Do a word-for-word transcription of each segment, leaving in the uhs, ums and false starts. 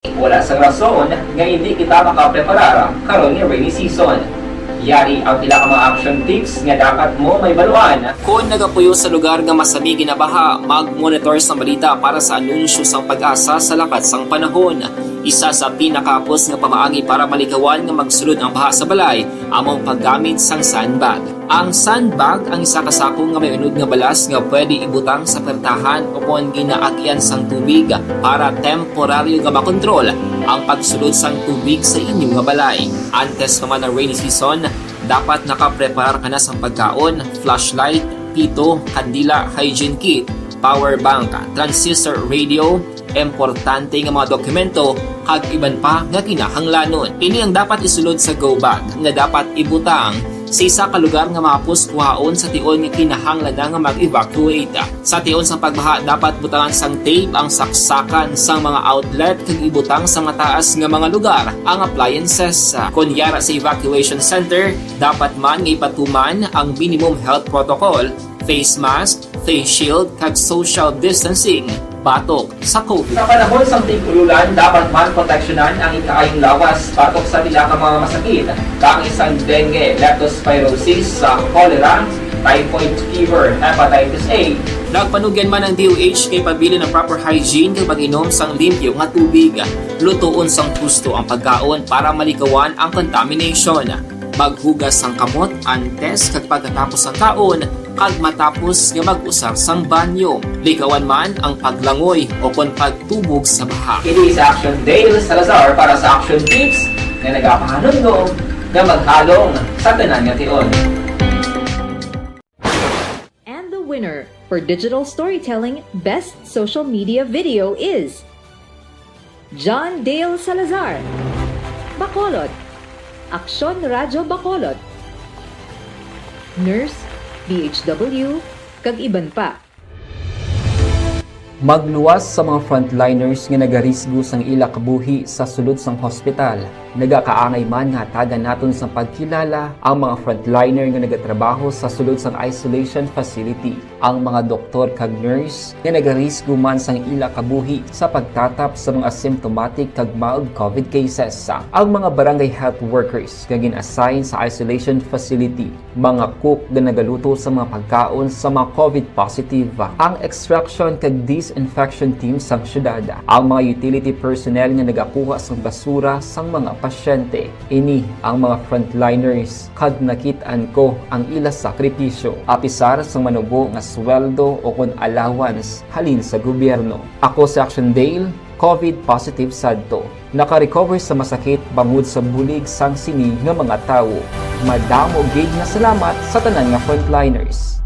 Wala sang rason nga hindi kita makapreparar karon nga rainy season. Yari ang pila ka mga action tips nga dapat mo mahibaluan. Kon nagapuyo sa lugar nga masami ginabaha, mag-monitor sang balita para sa anunsyo sang PAGASA sa lakat sang panahon. Isa sa pinakahapos nga pamaagi para malikawan nga magsulod ang baha sa balay amo ang paggamit sang sandbag. Ang sandbag ang isa ka sako nga may unod nga balas nga pwede ibutang sa pertahan o kon ginaagian sang tubig para temporaryo nga makontrol ang pagsulod sang tubig sa inyo nga balay. Antes pa man ang rainy season, dapat nakapreparar ka na sang pagkaon, flashlight, pito, kandila, hygiene kit, power bank, transistor radio, importante nga mga dokumento, kag iban pa nga kinahanglanon. Ini ang dapat isulod sa go bag nga dapat ibutang sa isa ka lugar nga mahapos kuhaon sa tion nga kinahanglan na nga mag-evacuate. Sa tion sang pagbaha, dapat butangan sang tape ang saksakan sang mga outlet kag ibutang sa mataas nga mga lugar ang appliances. Kon yara sa evacuation center, dapat man nga ipatuman ang minimum health protocol, face mask, face shield, kag social distancing batok sa COVID. Sa panahon sang tig-ululan, dapat man proteksyonan ang ikaayong lawas batok sa pila ka mga masakit, kaangay sang dengue, leptospirosis, sa cholera, typhoid fever, hepatitis A. Nagpanugyan man ang D O H nga ipabilin ang proper hygiene kag pag-inom sang limpyo nga tubig. Lutoon sang husto ang pagkaon para malikawan ang contamination. Maghugas sang kamot antes kag pagkatapos sang kaon kag matapos nga mag-usar sang banyo. Likawan man ang paglangoy o kon pagtubog sa baha. Ini si Action Dale Salazar para sa Action Tips nga nagapahanumdom nga maghalong sa tanan nga tion. And the winner for digital storytelling best social media video is John Dale Salazar, Bacolod, Aksyon Radyo Bacolod, Nurse, D H W, kag iban pa. Magluwas sa mga frontliners nga nagarisgo sang ila kabuhi sa sulod sang hospital. Nagakaangay man nga hatagan naton sang pagkilala ang mga frontliner nga nagatrabaho sa sulod sang isolation facility, ang mga doktor kag nurse nga nagarisgo man sang ila kabuhi sa pagtatap sa mga asymptomatic kag mild COVID cases, ang mga barangay health workers nga gin-assign sa isolation facility, mga cook nga nagaluto sa mga pagkaon sa mga COVID positive, ang extraction kag disinfection team sang syudad, ang mga utility personnel nga nagakuha sang basura sang mga pasyente. Ini ang mga frontliners kag nakit-an ko ang ila sakripisyo, apisar sang manubo nga sweldo o kon allowance halin sa gobyerno. Ako si Action Dale, COVID positive sadto. Naka-recover sa masakit bangod sa bulig sang sini nga mga tawo. Madamo gid nga salamat sa tanan nga frontliners.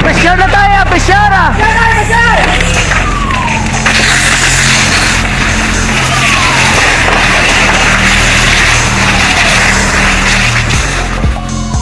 Pressure na tayo! Pressure na!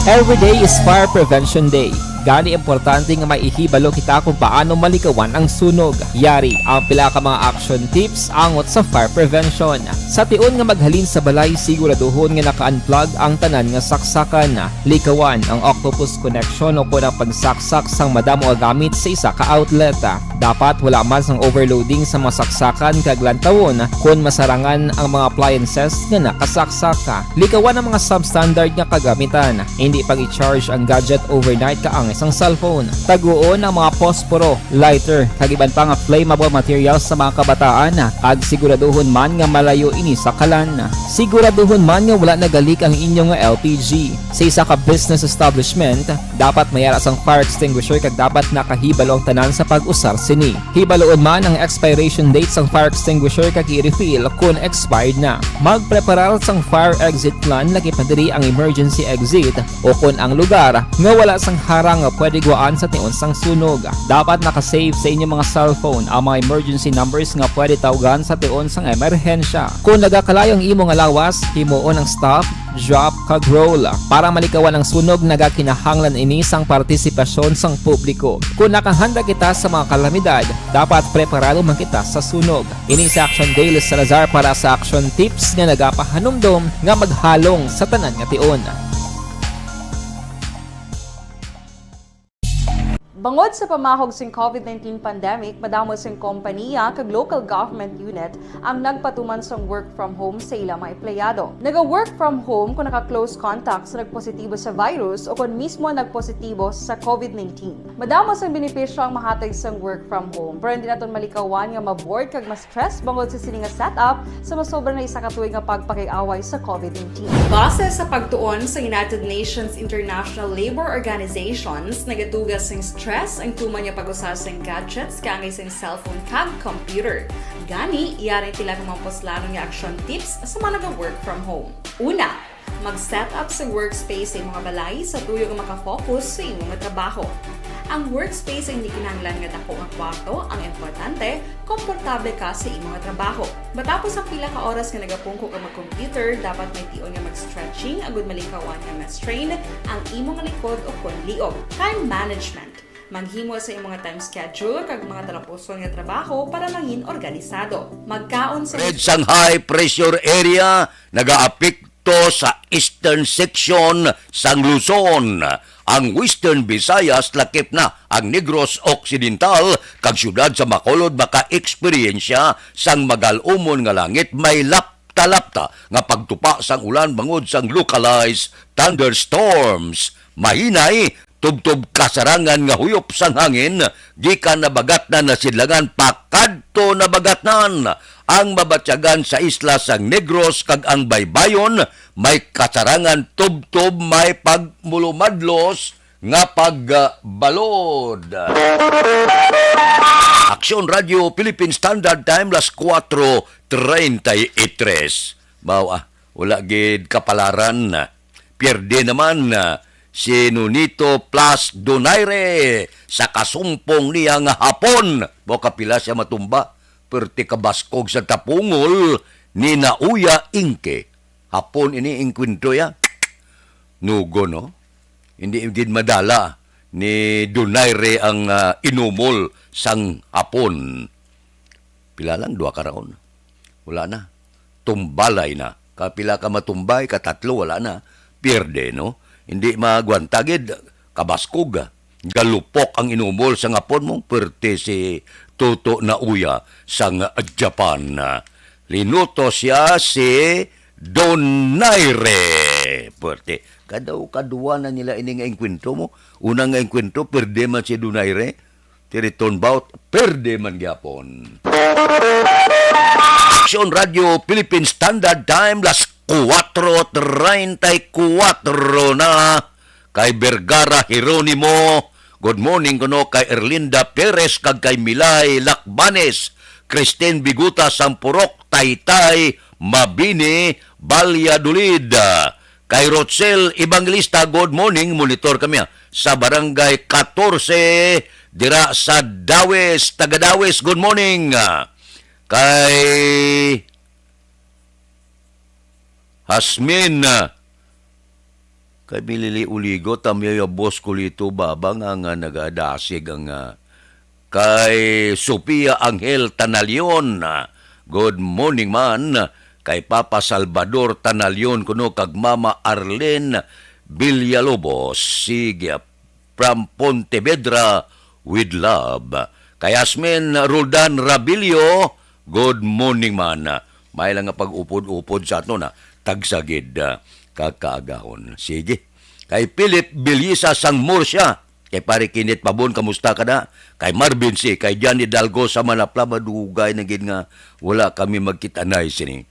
Every day is Fire Prevention Day. Gani importante nga maihibalo kita kung paano malikawan ang sunog. Yari ang pila ka mga action tips angot sa fire prevention. Sa tion nga maghalin sa balay, siguraduhon nga naka-unplug ang tanan nga saksakan. Likawan ang octopus connection o kon ang pagsaksak sang madamo nga gamit sa isa ka outlet. Dapat wala man sang overloading sa mga saksakan kag lantawon kon masarangan ang mga appliances nga nakasaksak. Likawan ang mga substandard nga kagamitan. Indi pag-i-charge ang gadget overnight kaangay sang cellphone. Taguon ang mga posporo, lighter, kag iban pa nga flammable materials sa mga kabataan, kag siguraduhon man nga malayo ini sa kalan. Siguraduhon man nga wala nagalik ang inyo nga L P G. Sa isa ka business establishment, dapat may ara sang fire extinguisher kag dapat nakahibalo ang tanan sa pag-usar sini. Hibaluon man ang expiration date sang fire extinguisher kag i-refill kon expired na. Magpreparar sang fire exit plan, lakip na diri ang emergency exit o kon ang lugar nga wala sang harang nga pwede guwaan sa tion sang sunog. Dapat naka-save sa inyo mga cellphone ang mga emergency numbers nga pwede tawgan sa tion sang emerhensya. Kon nagakalayo ang imo nga lawas, himuon ang stop, drop, kag roll. Para malikawan ang sunog, nagakinahanglan ini sang partisipasyon sang publiko. Kon nakahanda kita sa mga kalamidad, dapat preparado man kita sa sunog. Ini si Action Dale Salazar para sa Action Tips nga nagapahanumdom nga maghalong sa tanan nga tion. Bangod sa pamahog sing COVID nineteen pandemic, madamo sing kompaniya kag local government unit ang nagpatuman sang work from home sa ila mga empleyado. Naga-work from home kung naka-close contact sa nagpositibo sa virus o kon mismo nagpositibo sa COVID nineteen. Madamo sang benepisyo ang mahatag sang work from home, pero hindi naton malikawan nga ma-bored kag ma-stress bangod sa sini nga setup sa masobra na isa ka tuig nga pagpakig-away sa COVID nineteen. Base sa pagtuon sa United Nations International Labour Organizations, nagatuga sing stress ang tuman nga pag-usa sing gadgets kaangay sing cellphone kag computer. Gani, yari ang pila ka mga puslanon nga action tips sa mga naga-work from home. Una, mag-set up sa workspace sa imong balay sa tuyo nga makafocus sa imong trabaho. Ang workspace ay hindi kinahanglan nga dako nga kwarto, ang importante, komportable ka sa imong trabaho. Matapos ang pila ka oras nga nagapungko ka mag-computer, dapat may tion nga mag-stretching agud malikawan nga ma-strain ang imong likod o kon liog. Time management. Maghimo sa imong time schedule kag mga talapuson nga trabaho para mangin organisado. Magkaon sa Red sang high pressure area nagaapekto sa eastern section sang Luzon. Ang Western Visayas, lakip na ang Negros Occidental, kag siyudad sa Bacolod maka-eksperyensya sang magal-umon nga langit, may lapta-lapta nga pagtupa sang ulan bangod sang localized thunderstorms. Mahinay, tubtob kasarangan nga huyop sang hangin gikan Nabagatnan, Nasidlangan pakadto Nabagatnan. Ang mabatyagan sa isla sang Negros kag ang baybayon may kasarangan tubtob may pagmulumadlos nga pagbalod. Aksyon Radio Philippine Standard Time, las kuwatro treinta y tres. Mao, ah, wala gid kapalaran. Pierde naman, ah, si Nonito plus Donaire sa kasumpong niya nga hapon. Mao kapila siya matumba. Perti kabaskog sa tapungol ni Nauya Ingke. Hapon ini engkwentro ya. Nugo, no? Hindi gid madala ni Donaire ang, ah, inumol sang hapon. Pila lang, duha ka raon. Wala na. Tumbalay na. Kapila ka matumbay, katatlo, wala na. Pierde, no? Hindi magwanta gid, kabaskog. Galupok ang inumol sang hapon mo, perti si Toto Nauya sang Japan. Linuto siya si Donaire. Perti. Kadaw kadwa na nila ini nga engkwentro mo. Una nga engkwentro, perde man si Donaire. Ti return bout, perde man gyapon. Aksyon Radio Philippine Standard Time, las kuwatro treinta y kuwatro na. Kay Vergara Jeronimo, good morning kuno kay Erlinda Perez kag kay Milay Lacbanes, Christine Biguta, Sampurok, Taytay, Mabini, Valladolid. Kay Rochelle Evangelista, good morning, monitor kami, ah, sa Barangay katorse, dira sa Dawis, taga Dawis, good morning. Kay Hasmin, ah, kay Milili Uligo, tamyaw ya boss ko lito, baba nga, nga nagadasig ang, ah, kay Sofia Angel Tanalion, ah, good morning man. Kay Papa Salvador Tanalion kuno kag Mama Arlene Villalobos. Sige, from Pontevedra with love. Kay Asmin Roldan Rabilio, good morning man. May lang nga pag-upod-upod sa ato na, tagsagid, ah, kakaagahon. Sige. Kay Philip Belisa sang Murcia, kay Pare Kenneth Pabon, kamusta ka na? Kay Marvin C, kay Johnny Dalgo sa Manapla, madugay na gid nga wala kami magkita na sini.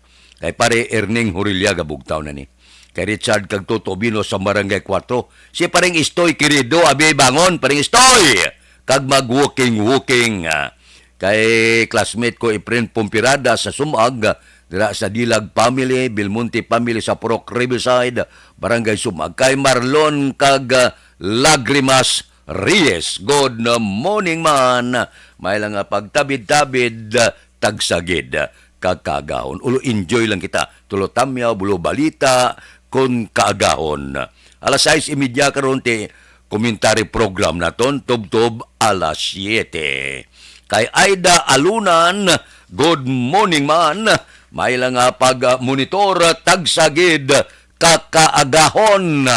Kay Pare Erning Horillaga, bugtaw na ni. Kay Richard kag Toto Bino sa Barangay kuwatro. Si Paring Istoy Querido, abi bangon, Paring Istoy! Kag mag-walking-walking, ah, kay classmate ko, Efren Pompirada sa Sumag, dira sa Dilag family, Belmonte family sa Purok Riverside, Barangay Sumag. Kay Marlon kag, ah, Lagrimas Reyes, good morning man. May lang nga pagtabid-tabid, ah, tagsagid, ah, kag kaagahon. Ulo enjoy lang kita. Tulo tamyaw, bulo balita, kon kaagahon. Alas sais y media karon ti commentary program naton, tubtob alas siyete. Kay Aida Alunan, good morning man. May lang nga pag-monitor, tagsagid, kakaagahon.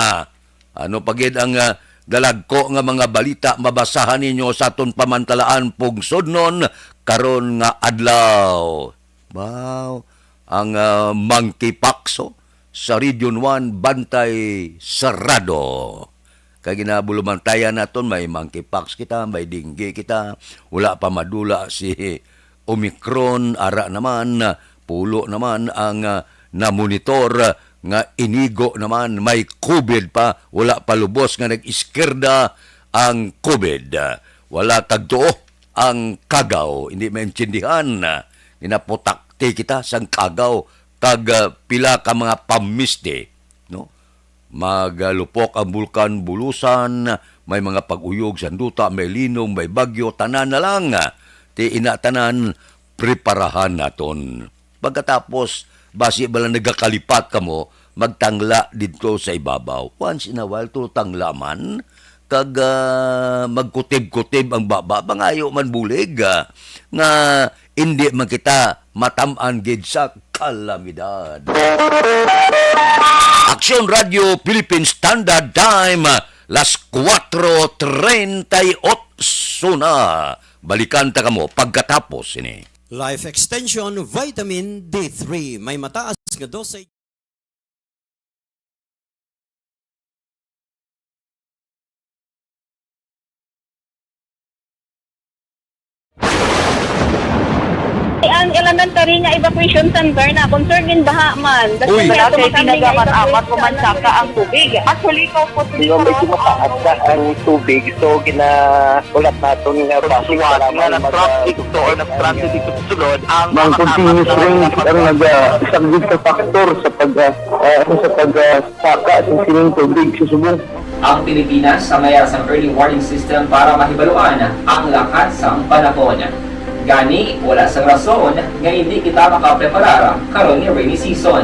Ano pa gid ang, ah, Dalagko nga mga balita mabasahan ninyo sa aton pamantalaan pungsodnon karon nga adlaw. Wow, ang, ah, monkeypox, oh, sa Region one, bantay sarado. Kay ginabulumantayan naton, may monkeypox kita, may dengue kita, wala pa madula si Omicron, ara naman, pulo naman ang, ah, namonitor, ah, nga inigo naman, may COVID pa, wala pa lubos nga nag-iskirda ang COVID. Wala tagtuo ang kagaw, hindi maintindihan. Ginaputakti kita sang kagaw, kag, ah, pila ka mga pamisti, no? Magalupok ang Bulkan Bulusan, may mga pag-uyog sa duta, may linog, may bagyo, tanan na lang. Ti ina tanan, preparahan naton. Pagkatapos, basi bala nagakalipat kamo, magtangla didto sa ibabaw. Once in a while, to tangla man, kag, ah, magkutib-kutib ang baba, mangayo man bulig, ah, nga indi man kita matam-an gid sa kalamidad. Aksyon Radio Philippine Standard Time, las cuatro treinta y ocho na. Balikan ta kamo pagkatapos sini. Life Extension Vitamin D three, may mataas nga dosage. Ang elementary nga evacuation center na concern in baha man. Uy. Wala kay pinagaman amat ko man saka ang tubig. Actually, ko po. Di ba, medyo mataas na ang tubig, so gina- Ulat naton nga basi suwat nga na-trap dito or nag-transit dito sa sulod ang mga continuous rain ang nag-, ah, isa gid ka factor sa pag, ah, ah, sa pag, ah, saka sa sining tubig sa subong. Ang Pilipinas sa mayar sang early warning system para mahibaluan ang lakat sang panahon. Gani, wala sang rason nga hindi kita makapreparar karon nga rainy season.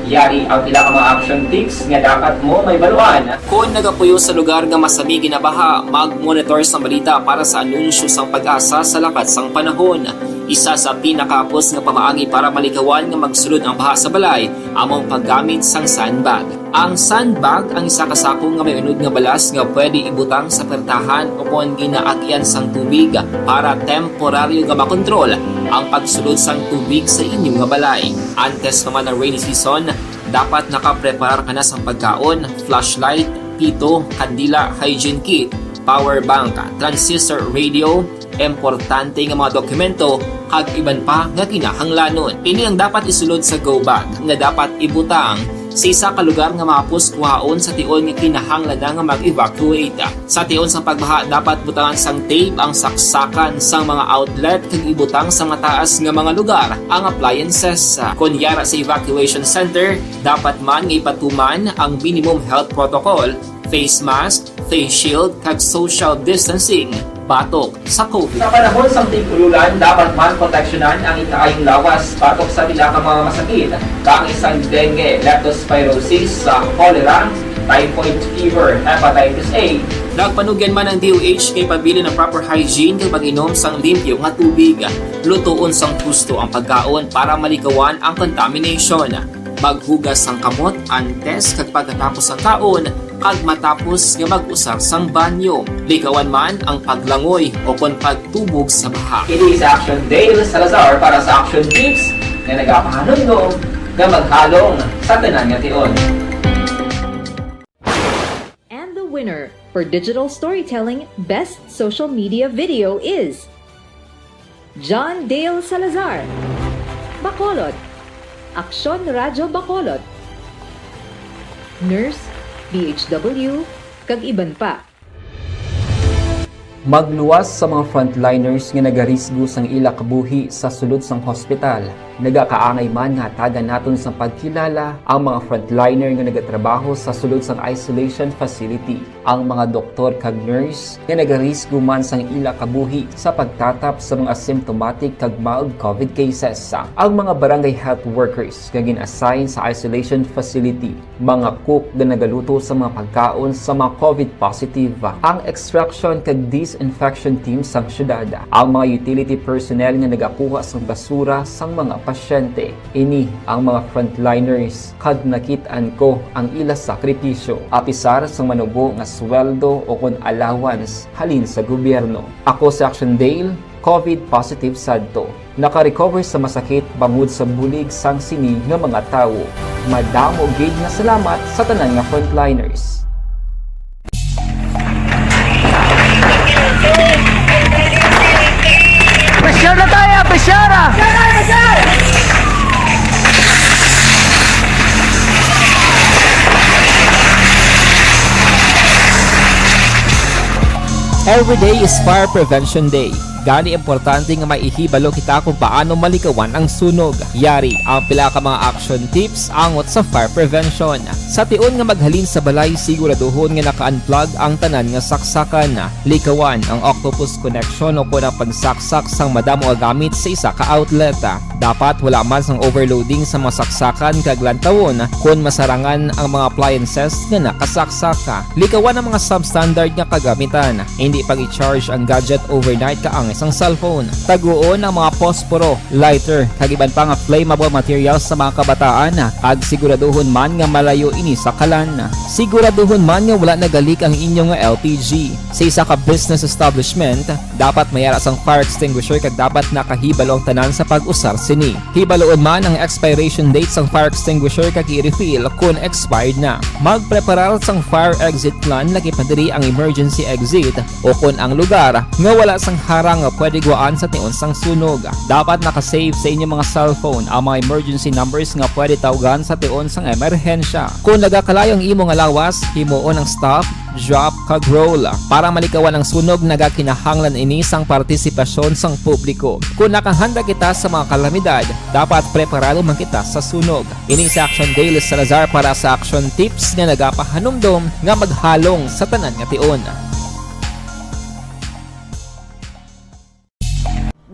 Yari ang pila ka mga action tips nga dapat mo mahibaluan. Kon nagapuyo sa lugar nga masami ginabaha, mag-monitor sang balita para sa anunsyo sang PAGASA sa lakat sang panahon. Isa sa pinakahapos nga pamaagi para malikawan nga magsulod ang baha sa balay amo ang paggamit sang sandbag. Ang sandbag ang isa ka sako nga may unod nga balas nga pwede ibutang sa pertahan o kon ginaagyan sang tubig para temporaryo nga makontrol ang pagsulod sang tubig sa inyo nga balay. Antes pa man ang rainy season, dapat nakapreparar ka na sang pagkaon, flashlight, pito, kandila, hygiene kit, power bank, transistor radio, importante nga mga dokumento, kag iban pa nga kinahanglanon. Ini ang dapat isulod sa go bag nga dapat ibutang sa isa ka lugar nga mahapos kuhaon sa tion nga kinahanglan na nga mag-evacuate. Sa tion sang pagbaha, dapat butangan sang tape ang saksakan sang mga outlet kag ibutang sa mataas nga mga lugar ang appliances. Kon yara sa evacuation center, dapat man nga ipatuman ang minimum health protocol, face mask, face shield, kag social distancing batok sa COVID. Sa panahon sang tig-ululan, dapat man proteksyonan ang ikaayong lawas batok sa pila ka mga masakit, kaangay sang dengue, leptospirosis, sa cholera, typhoid fever, hepatitis A. Nagpanugyan man ang D O H nga ipabilin ang proper hygiene kag pag-inom sang limpyo nga tubig. Lutoon sang husto ang pagkaon para malikawan ang contamination. Maghugas sang kamot antes kag pagkatapos sang kaon, kag matapos nga mag-usar sang banyo. Likawan man ang paglangoy o kon pagtubog sa baha. Ini si Action Dale Salazar para sa Action Tips nga nagapahanumdom nga maghalong sa tanan nga tion. And the winner for Digital Storytelling Best Social Media Video is John Dale Salazar, Bacolod, Aksyon Radyo Bacolod, nurse, D H W, kag iban pa. Magluwas sa mga frontliners nga nagarisgo sang ila kabuhi sa sulod sang hospital. Nagakaangay man nga hatagan naton sang pagkilala ang mga frontliner nga nagatrabaho sa sulod sang isolation facility, ang mga doktor kag nurse nga nagarisgo man sang ila kabuhi sa pagtatap sa mga asymptomatic kag mild COVID cases, ang mga barangay health workers nga gin-assign sa isolation facility, mga cook nga nagaluto sa mga pagkaon sa mga COVID positive, ang extraction kag infection team sang syudad, ang mga utility personnel nga nagakuha sang basura sang mga pasyente. Ini ang mga frontliners, kag nakit-an ko ang ila sakripisyo, apisar sang manubo nga sweldo o kon allowance halin sa gobyerno. Ako si Action Dale, COVID positive sadto. Naka-recover sa masakit bangod sa bulig sang sini nga mga tawo. Madamo gid nga salamat sa tanan nga frontliners. Pressure na tayo! Pressure na! Every day is Fire Prevention Day. Gani, importante nga may ihibalo kita kung paano malikawan ang sunog. Yari ang pila ka mga action tips angot sa fire prevention. Sa tion nga maghalin sa balay, siguraduhon nga naka-unplug ang tanan nga saksakan. Likawan ang octopus connection o kon ang pagsaksak sang madamo nga gamit sa isa ka outlet. Dapat wala man sang overloading sa mga saksakan kag lantawon kon masarangan ang mga appliances nga nakasaksak. Likawan ang mga substandard nga kagamitan. Hindi pag-i-charge ang gadget overnight kaangay sang cellphone. Taguon ang mga posporo, lighter, kag iban pa nga flammable materials sa mga kabataan, kag siguraduhon man nga malayo ini sa kalan. Siguraduhon man nga wala nagalik ang inyo nga L P G. Sa isa ka business establishment, dapat may ara sang fire extinguisher kag dapat nakahibalo ang tanan sa pag-usar sini. Hibaloon man ang expiration date sang fire extinguisher kag i-refill kon expired na. Magpreparar sang fire exit plan, lakip na diri ang emergency exit o kon ang lugar nga wala sang harang nga pwede guwaan sa tion sang sunog. Dapat naka-save sa inyo mga cellphone ang mga emergency numbers nga pwede tawgan sa tion sang emerhensya. Kon nagakalayo ang imo nga lawas, himuon ang stop, drop, kag roll. Para malikawan ang sunog, nagakinahanglan ini sang partisipasyon sang publiko. Kon nakahanda kita sa mga kalamidad, dapat preparado man kita sa sunog. Ini si Action Dale Salazar para sa Action Tips nga nagapahanumdom nga maghalong sa tanan nga tion.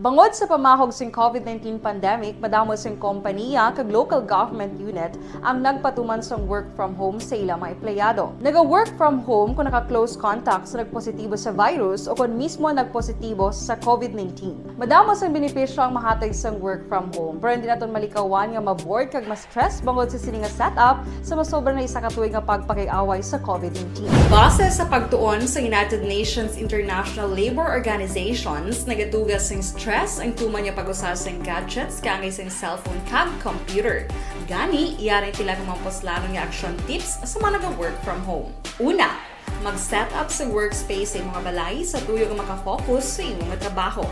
Bangod sa pamahog sing COVID nineteen pandemic, madamo sing kompaniya kag local government unit ang nagpatuman sang work from home sa ila mga empleyado. Naga-work from home kon naka-close contact sa nagpositibo sa virus o kon mismo nagpositibo sa COVID nineteen. Madamo sang benepisyo ang mahatag sang work from home, pero hindi naton malikawan nga ma-bored kag ma-stress bangod sa sini nga setup sa masobra na isa ka tuig nga pagpakig-away sa COVID nineteen. Base sa pagtuon sa United Nations International Labor Organizations, nagatuga sing stress ang tuman nga pag-usa sing gadgets kaangay sing cellphone kag computer. Gani, yari ang pila ka mga puslanon nga action tips sa mga naga-work from home. Una, mag-set up sa workspace sa imo nga balay sa tuyo nga makafocus sa imo nga trabaho.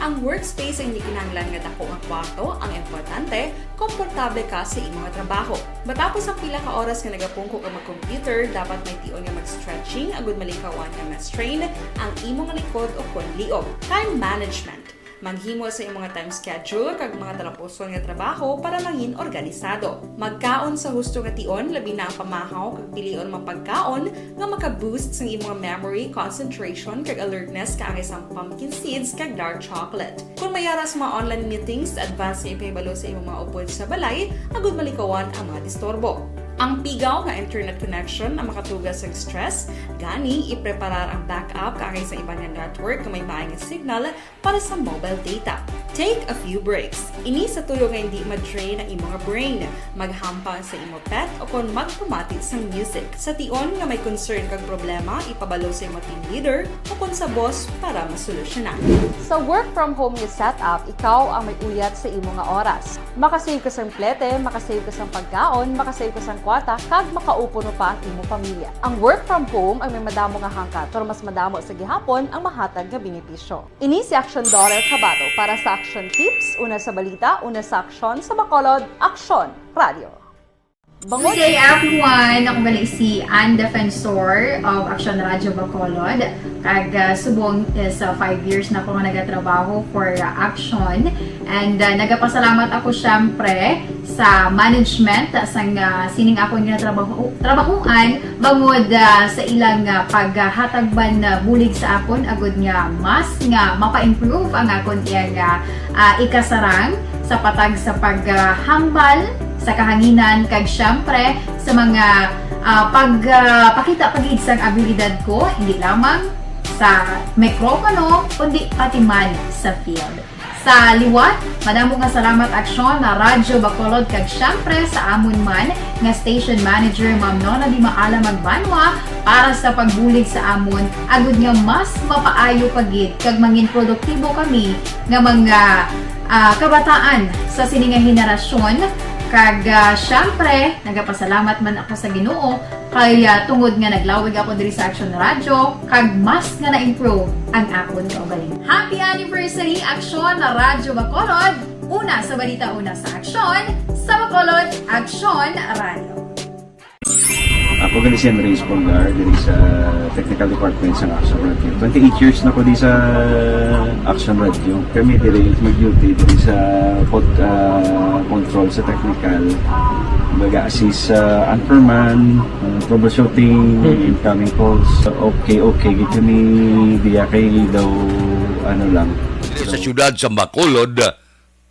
Ang workspace ang hindi kinahanglan nga dako nga kwarto, ang importante, komportable ka sa imo nga trabaho. Matapos ang pila ka oras nga nagapungko ka mag-computer, dapat may tion nga mag-stretching agud malikawan nga ma-strain ang imo nga likod o kon liog. Time management. Maghimo sa imo nga time schedule kag mga talapuson nga trabaho para mangin organisado. Magkaon sa husto nga tion, labi na ang pamahaw, kag pilion ang mga pagkaon nga maka-boost sang imo nga memory, concentration, kag alertness kaangay sang pumpkin seeds kag dark chocolate. Kon may ara sa mga online meetings, advance nga ipahibalo sa imo mga upod sa balay agud malikawan ang mga disturbo. Ang pigaw nga internet connection ang makatuga sang stress, gani ipreparar ang backup kaangay sa iban nga network nga may maay nga signal para sa mobile data. Take a few breaks. Ini sa tuyo nga hindi ma-drain ang imo nga brain. Maghampang sa imo pet o kon magpamati sang music. Sa tion nga may concern kag problema, ipabalo sa imo team leader o kon sa boss para masolusyonan. Sa work from home nga setup, ikaw ang may uyat sa imo nga oras. Makasave ka sang plete, makasave ka sang pagkaon, makasave ka sang kwarta, kag makaupo pa ang imo pamilya. Ang work from home ang may madamo nga hangkat, pero mas madamo sa gihapon ang mahatag nga benepisyo. Ini si Action Daughter Kabato para sa Action Tips, una sa balita, una sa aksyon, sa Bacolod, Aksyon Radio. Bangod Good day, everyone! Ako gali si Ann Defensor of Action Radio Bacolod. Kag, ah, subong is, ah, five years na ako nga nagatrabaho for, ah, Action. And, ah, nagapasalamat ako, syempre, sa management sang, ah, sining akon ginatrabaho-, trabahuan bangod, ah, sa ilang, ah, paghatag man, ah, bulig sa akon agud nga mas nga mapa-improve ang akon iyang, ah, ah, ikasarang sa patag sa paghambal sa kahanginan kag siyempre sa mga, ah, pag, ah, pakita pa gid sang abilidad ko, hindi lamang sa mikropono, kundi pati man sa field. Sa liwat, madamo nga salamat, Aksyon na Radyo Bacolod, kag siyempre sa amon man nga station manager, Ma'am Nona Di Maala Magbanwa, para sa pagbulig sa amon, agud nga mas mapaayo pa gid kag mangin produktibo kami nga mga, ah, kabataan sa sini nga henerasyon. Kag, ah, siyempre, nagapasalamat man ako sa Ginoo kay, ah, tungod nga naglawig ako diri sa Aksyon Radyo, kag mas nga na-improve ang akon kaugalingon. Happy anniversary, Aksyon na Radyo Bacolod! Una sa balita, una sa aksyon, sa Bacolod, Aksyon Radyo. Ako gani si Andres Polgar, diri sa Technical Department sa Aksyon Radyo. Twenty-eight years na ko di sa Aksyon Radyo. Kami diri mag-duty diri sa pod-, ah, control sa technical. Baga assist sa anchorman, ah, troubleshooting, incoming calls. Okay, okay, gid kami diya kay daw, ano lang. Diri sa siyudad sa Bacolod,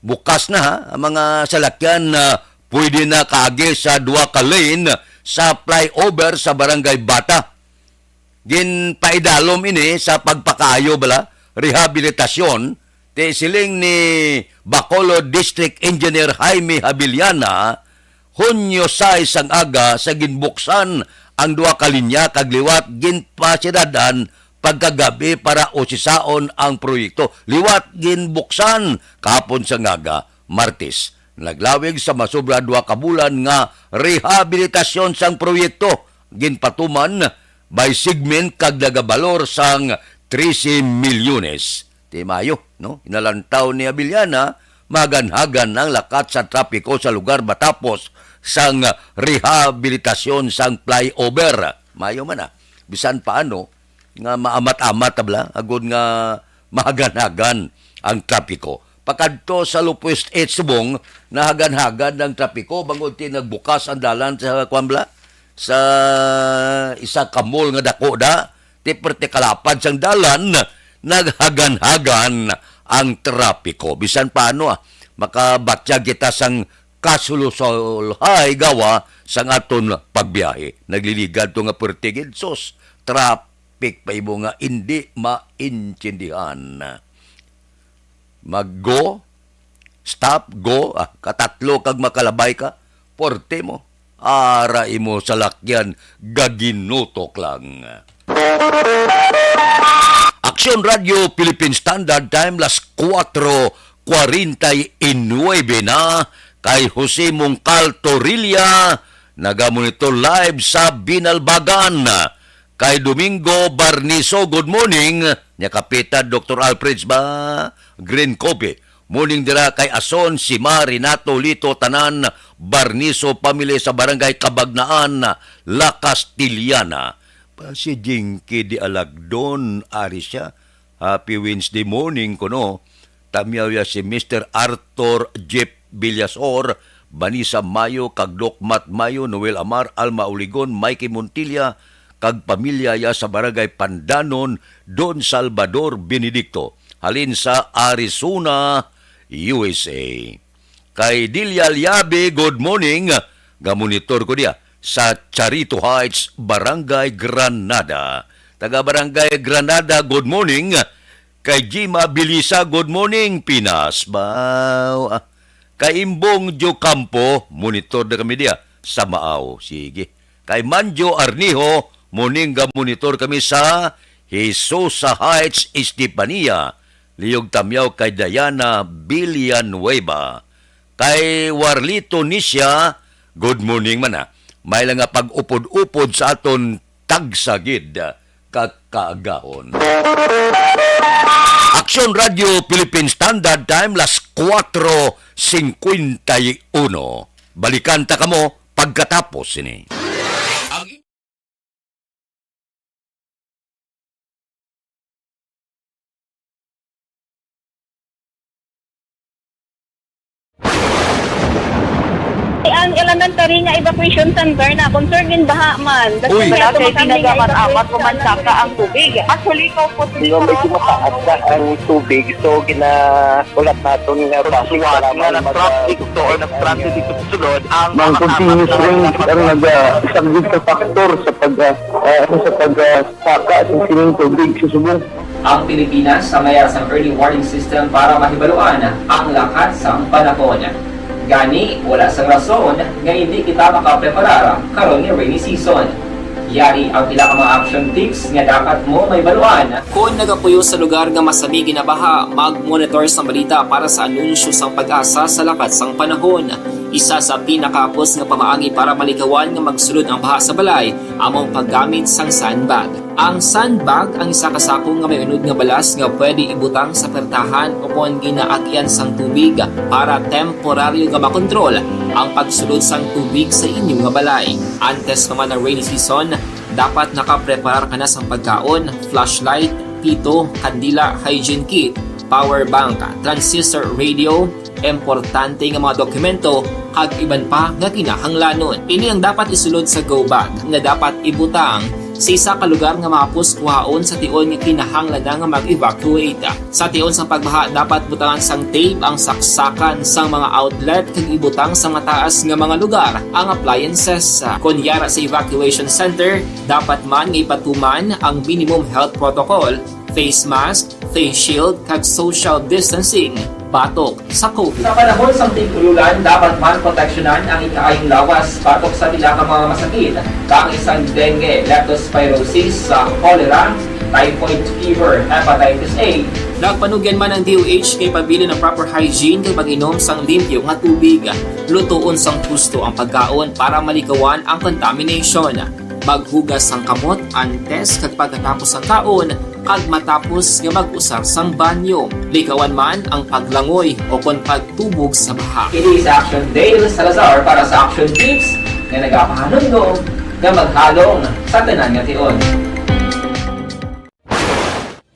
bukas na, ha, ang mga salakyan na pwede na kaagi sa duha ka lane sa flyover sa Barangay Bata. Ginpaidalom ini sa pagpakaayo bala, rehabilitasyon, ti siling ni Bacolod District Engineer Jaime Habiliana, Hunyo sais sang aga sa ginbuksan ang duha ka linya kag liwat ginpasiradan pagkagabi para usisaon ang proyekto. Liwat ginbuksan kahapon sang aga, Martes. Naglawig sa masobra duha ka bulan nga rehabilitasyon sang proyekto, ginpatuman by segment kag nagabalor sang trese milyones. Ti maayo, no? Hinalantaw ni Abiliana, mahaganhagan ang lakat sa trapiko sa lugar matapos sang rehabilitasyon sang flyover. Maayo man, ah. Bisan paano nga maamat-amat, ah, bala, agud nga mahaganhagan ang trapiko. Pakadto sa Lopez H. Subong, nahaganhagan ang trapiko bangod ti nagbukas ang dalan sa, kuwan, bala, sa isa ka mall nga dako da, ti perti kalapad sang dalan, naghaganhagan ang trapiko. Bisan paano, ah, makabatyag kita sang kasulosulhay gawa sang aton pagbiyahe. Nagliligad to nga perti gid, sus, traffic pa ibo nga indi maintindihan. Mag-go, stop, go, ah, katatlo kag makalabay ka, porte mo. Ara imo salakyan, gaginutok lang. Aksyon Radio Philippine Standard Time, las kuwatro kwarenta y nuebe na, kay Jose Mongcal Torilla, nagamonitor live sa Binalbagan. Kay Domingo Barniso, good morning. Nya Kapitan Doktor Alfreds ba? Green Coffee. Morning dira kay Ason, Sima, Renato, Lito, tanan, Barniso family sa Barangay Cabagnaan, La Castellana. Pa si Jinky Di Alagdon, ari siya. Happy Wednesday morning kuno. Tamyaw ya si Mister Arthur Jeff Villasor, Vanessa Mayo, kag Doc Matt Mayo, Noel Amar, Alma Uligon, Mikey Montilla, kag pamilya ya sa Barangay Pandanon, Don Salvador Benedicto, halin sa Arizona, U S A. Kay Delia Liabe, good morning. Gamonitor ko diya sa Charito Heights, Barangay Granada. Taga Barangay Granada, good morning. Kay Jima Bilisa, good morning, Pinas. Baw, ah. Kay Imbong Diocampo, monitor na kami diya sa Maaw. Sige. Kay Manjo Arnijo, morning, ga monitor kami sa Jesusa Heights, Estefania. Liyog tamyaw kay Diana Villanueva. Kay Warlito Nisha, good morning man, ah. May lang nga pag-upod-upod sa aton tagsa gid ka kaagahon. Aksyon Radio Philippine Standard Time, las kuwatro singkwenta y uno. Balikan ta kamo pagkatapos sini. Ang Ang elementary nga evacuation center na concern din baha man. Uy. Wala kay pinagamat-amat ko man saka ang tubig. Actually, ko po. Di ba, medyo mataas na ang tubig, so ginaulat naton nga traffic nga nag-traffic to or nag-transit dito sa sulod ang mga continuous rain ang nag-, ah, isang big factor sa pag, ah, ah, sa pag, ah, saka sa sining tubig sa subong. Ang Pilipinas sa mayara sang early warning system para mahibaluan ang lakat sang panahon. Gani, wala sang rason nga hindi kita makapreparar karon nga rainy season. Yari ang pila ka mga action tips nga dapat mo mahibaluan. Kon nagapuyo sa lugar nga masami ginabaha, mag-monitor sang balita para sa anunsyo sang PAGASA sa lakat sang panahon. Isa sa pinakahapos nga pamaagi para malikawan nga magsulod ang baha sa balay amo ang paggamit sang sandbag. Ang sandbag ang isa ka sako nga may unod nga balas nga pwede ibutang sa pertahan o kon ginaagian sang tubig para temporaryo nga makontrol ang pagsulod sang tubig sa inyo nga balay. Antes pa man ang rainy season, dapat nakapreparar ka na sang pagkaon, flashlight, pito, kandila, hygiene kit, power bank, transistor radio, importante nga mga dokumento, kag iban pa nga kinahanglanon. Ini ang dapat isulod sa go bag nga dapat ibutang sa isa ka lugar nga mahapos kuhaon sa tion nga kinahanglan na nga mag-evacuate. Sa tion sang pagbaha, dapat butangan sang tape ang saksakan sang mga outlet kag ibutang sa mataas nga mga lugar ang appliances. Kon yara sa evacuation center, dapat man nga ipatuman ang minimum health protocol, face mask, face shield, kag social distancing batok sa COVID. Sa panahon sang tig-ululan, dapat man proteksyonan ang ikaayong lawas batok sa pila ka mga masakit, kaangay sang dengue, leptospirosis, sa cholera, typhoid fever, hepatitis A. Nagpanugyan man ang D O H kay pabilin ang proper hygiene kag pag-inom sang limpyo nga tubig, lutoon sang husto ang pagkaon para malikawan ang contamination. Maghugas sang kamot antes kag pagkatapos sang kaon, kag matapos nga mag-usar sang banyo. Likawan man ang paglangoy o kon pagtubog sa baha. Ini si Action Dale Salazar para sa Action Tips nga nagapahanumdom nga maghalong sa tanan nga tion.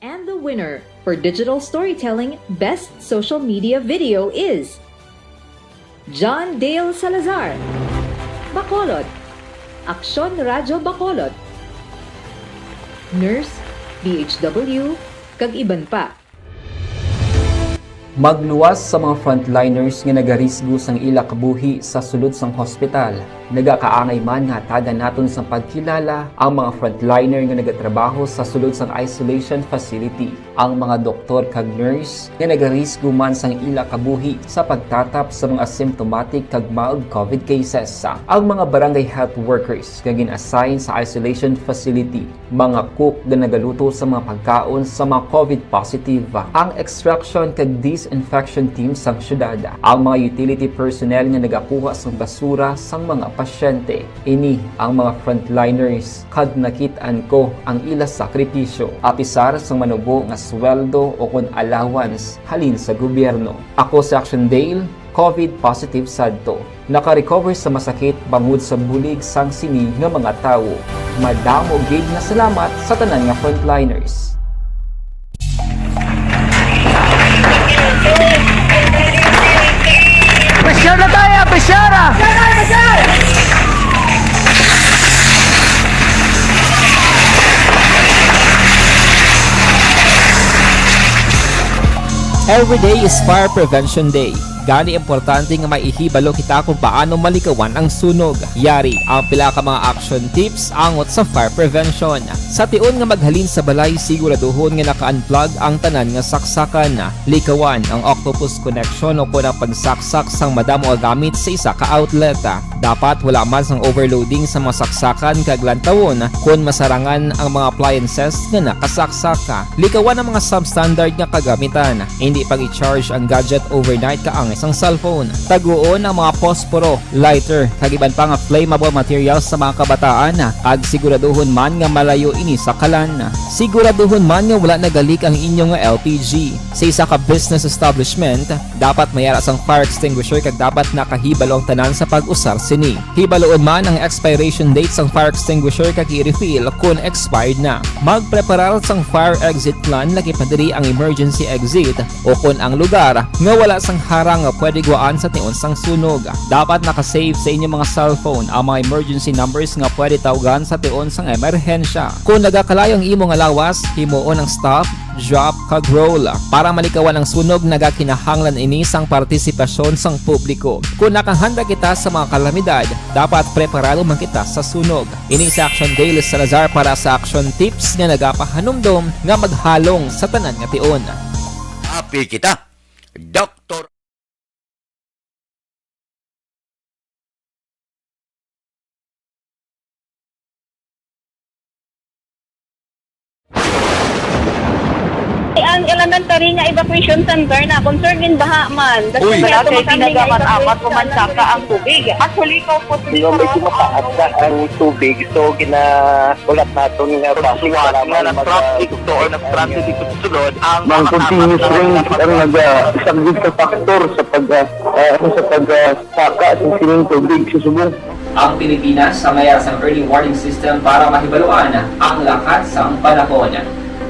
And the winner for digital storytelling best social media video is John Dale Salazar, Bacolod, Aksyon Radyo Bacolod, nurse, D H W, kag iban pa. Magluwas sa mga frontliners nga nagarisgo sang ila kabuhi sa sulod sang hospital. Nagakaangay man nga hatagan naton sang pagkilala ang mga frontliner nga nagatrabaho sa sulod sang isolation facility, ang mga doktor kag nurse nga nagarisgo man sang ila kabuhi sa pagtatap sa mga asymptomatic kag mild COVID cases, ang mga barangay health workers nga gin-assign sa isolation facility, mga cook nga nagaluto sa mga pagkaon sa mga COVID positive, ang extraction kag disinfection team sang syudad, ang mga utility personnel nga nagakuha sang basura sang mga pasyente. Ini ang mga frontliners, kag nakit-an ko ang ila sakripisyo, apisar sang manubo nga sweldo o kon allowance halin sa gobyerno. Ako si Action Dale, COVID positive sadto. Naka-recover sa masakit bangod sa bulig sang sini nga mga tawo. Madamo gid nga salamat sa tanan nga frontliners. Pressure na tayo! Pressure na! Every day is Fire Prevention Day. Gani, importante nga may ihibalo kita kung paano malikawan ang sunog. Yari ang pila ka mga action tips angot sa fire prevention. Sa tion nga maghalin sa balay, siguraduhon nga naka-unplug ang tanan nga saksakan. Likawan ang octopus connection o kon ang pagsaksak sang madamo nga gamit sa isa ka outlet. Dapat wala man sang overloading sa mga saksakan kag lantawon kon masarangan ang mga appliances nga nakasaksak. Likawan ang mga substandard nga kagamitan. Indi pag-i-charge ang gadget overnight kaangay sang cellphone. Taguon ang mga posporo, lighter, kag iban pa nga flammable materials sa mga kabataan, kag siguraduhon man nga malayo ini sa kalan. Siguraduhon man nga wala nagalik ang inyo nga L P G. Sa isa ka business establishment, dapat may ara sang fire extinguisher kag dapat nakahibalo ang tanan sa pag-usar Ini, hibaluon man ang expiration date sang fire extinguisher kag i-refill kon expired na. Magpreparar sang fire exit plan, lakip na diri ang emergency exit o kon ang lugar nga wala sang harang nga pwede gwaan sa tion sang sunog. Dapat naka-save sa inyo mga cellphone ang mga emergency numbers nga pwede tawgan sa tion sang emerhensya. Kon nagakalayo ang imo nga lawas, himuon ang stop, drop, kag roll. Para malikawan ang sunog, nagakinahanglan ini sang partisipasyon sang publiko. Kon nakahanda kita sa mga kalamidad, dapat preparado man kita sa sunog. Ini si Action Daily Salazar para sa Action Tips nga nagapahanumdom nga maghalong sa tanan nga tion. Api kita, Doktor. Ang elementary nga evacuation center na concern in baha man. Uy. Wala kay pinagamat-amat ko man saka ang tubig. Actually, ko po. Medyo mataas na ang tubig, so gina-, ulat naton nga basi nga nag-traffic to or nag-transit dito sa sulod ang mga continuous rain ang naga-, isang big factor sa pag, ah, ah, ano, sa pag, ah, saka sa sining tubig sa subong. Ang Pilipinas sa mayas ang early warning system para mahibaluan ang lakat sang panahon.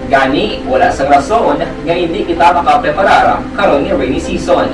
Gani, wala sang rason nga hindi kita makapreparar karon nga rainy season.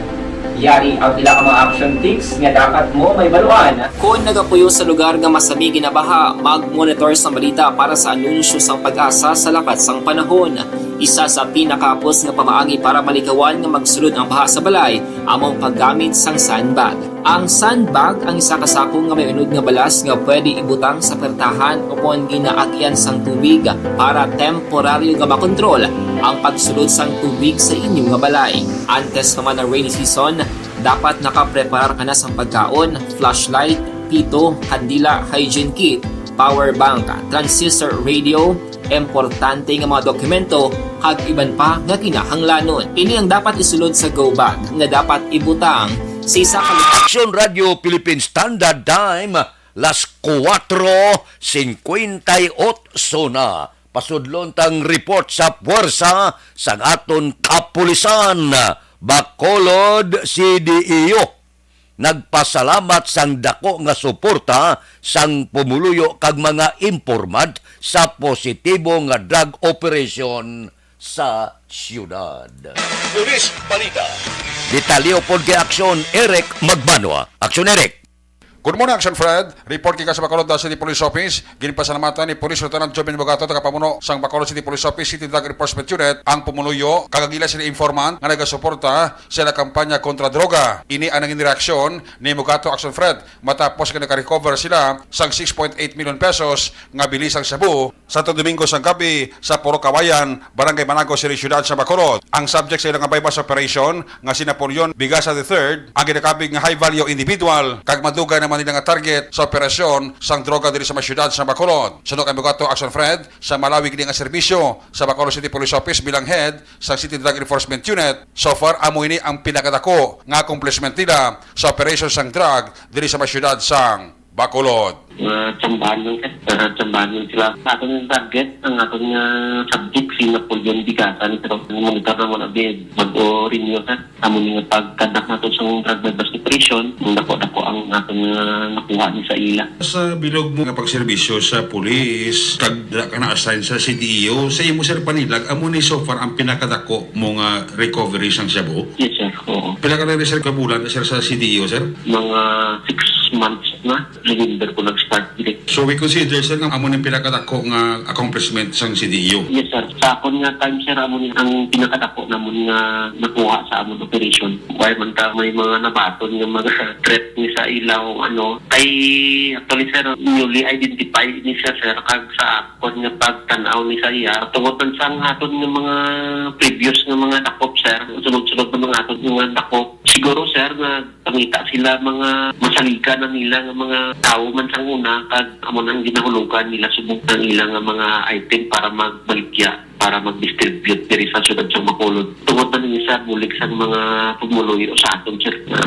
Yari ang pila ka mga action tips nga dapat mo mahibaluan. Kon nagapuyo sa lugar nga masami ginabaha, mag-monitor sa balita para sa anunsyo sang PAGASA sa lakat sang panahon. Isa sa pinakahapos nga pamaagi para malikawan nga magsulod ang baha sa balay amo ang paggamit sang sandbag. Ang sandbag ang isa ka sako nga may unod nga balas nga pwede ibutang sa pertahan o kon ginaagyan sang tubig para temporaryo nga makontrol ang pagsulod sang tubig sa inyo nga balay. Antes pa man ang rainy season, dapat nakapreparar ka na sang pagkaon, flashlight, pito, kandila, hygiene kit, power bank, transistor radio, importante nga mga dokumento, kag iban pa nga kinahanglanon. Ini ang dapat isulod sa go bag nga dapat ibutang sa isa ka lugar. Action Radio Philippine Standard Time, las kuwatro singkwenta y otso na. Pasudlon tang report sa puwersa sang aton kapulisan, Bacolod C D E O. Nagpasalamat sang dako nga suporta sang pumuluyo kag mga informant sa positibo nga drug operation sa siyudad. Police Balita. Detalye pod kay Aksyon Eric Magbanwa. Aksyon Eric. Good morning, Action Fred. Report gikan sa Bacolod City Police Office. Ginpasalamatan ni Police Lieutenant Joven Bogato, tagapamuno sang Bacolod City Police Office City Drug Enforcement Unit, ang pumuluyo kag ang ila sini informant nga nagasuporta sa ila kampanya kontra droga. Ini ang nangin reaksyon ni Mugato Action Fred matapos nga nakarecover sila sang six point eight million pesos nga bili sang shabu Santo Domingo sang gabi sa Purok Kawayan, Barangay Manago City, Siyudad sa Bacolod. Ang subject sa ilang buy-bust operation nga si Napoleon Bigasa the third ang ginakabig nga high value individual, kag madugay naman nila nga target sa operasyon sang droga diri sa may siyudad sa Bacolod. Suno kay Mugato Action Fred, sa malawig ni nga serbisyo sa Bacolod City Police Office bilang head sa City Drug Enforcement Unit, so far amo ini ang pinakadako nga accomplishment nila sa operasyon sang drug diri sa may siyudad sang Bacolod. Nga tsambahan lang, sir. Ah, tsambahan lang sila. Sa aton nga target, ang aton nga subject, si Napoleon Bigasan, pero monitor na mo na, bid. Bago rin yun, sir. Amo ni nga pagkadak nato sa drug buy-bust operation, ang dako-dako ang aton nga nakuha ni sa ila. Sa bilog mo nga pagserbisyo sa pulis, kag dala ka na-assign sa C D E O, sa imo, sir, panilag, amo ni so far ang pinakadako mo nga recovery sang shabu? Yes, sir. Oo. Pila ka na rin, sir, ka bulan, sir, sa C D E O, sir? Mga six months na. November ko nag-start diri. So, we consider, sir, nga amo ni pinakadako nga accomplishment sang C D E O? Yes, sir. Sa akon nga time, sir, amo ni ang pinakadako namon nga nakuha sa amon operation. Why man ta may mga nabaton nga mga threat ni sa ilaw, ano. Kay, actually, sir, newly identified ni siya, sir, kag sa akon nga pagtan-aw ni sa iya, tungod man sa aton nga mga previous nga mga dakop, sir, sunod-sunod na mga aton nga dakop, siguro, sir, nga pangita sila mga masaligan na nila nga mga tawo man sang una, kag amo nang ginahulugan nila subong ang ila nga mga item para magbaligya, para mag-distribute diri sa siyudad sa Bacolod. Tungod man ini sa bulig sang mga pumuluyo sa aton, sir, na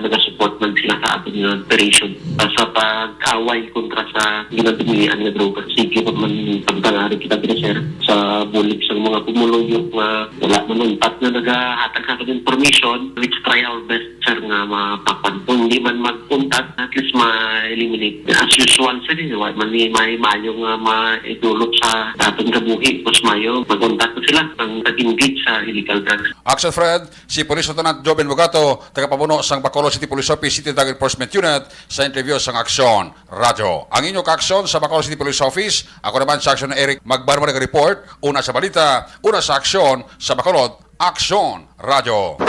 nagasupport man sila sa aton nga operation. Ah, sa pag-away kontra sa ginadumilian nga droga, sige pa man pagdangari kita diri, sir, sa Bulig sa mga pumuluyo nga wala man untat nga nagahatag sa aton information, let's try our best, sir, nga mapakan. Kung hindi man mag-untat, at least ma-eliminate. As usual, sir, eh, wa man ni may mayo nga maidulot sa aton kabuhi. Mas mayo, mag-untat na sila ang nag-engage sa illegal drugs. Action Fred, si Police Lieutenant Joven Bugato, tagapamuno sang Bacolod City Police Office City Drug Enforcement Unit, sa interview sang Aksyon Radyo. Ang inyo ka-aksyon sa Bacolod City Police Office, ako naman sa Aksyon Eric Magbarma nag-report, una sa balita, una sa aksyon sa Bacolod, Aksyon Radyo.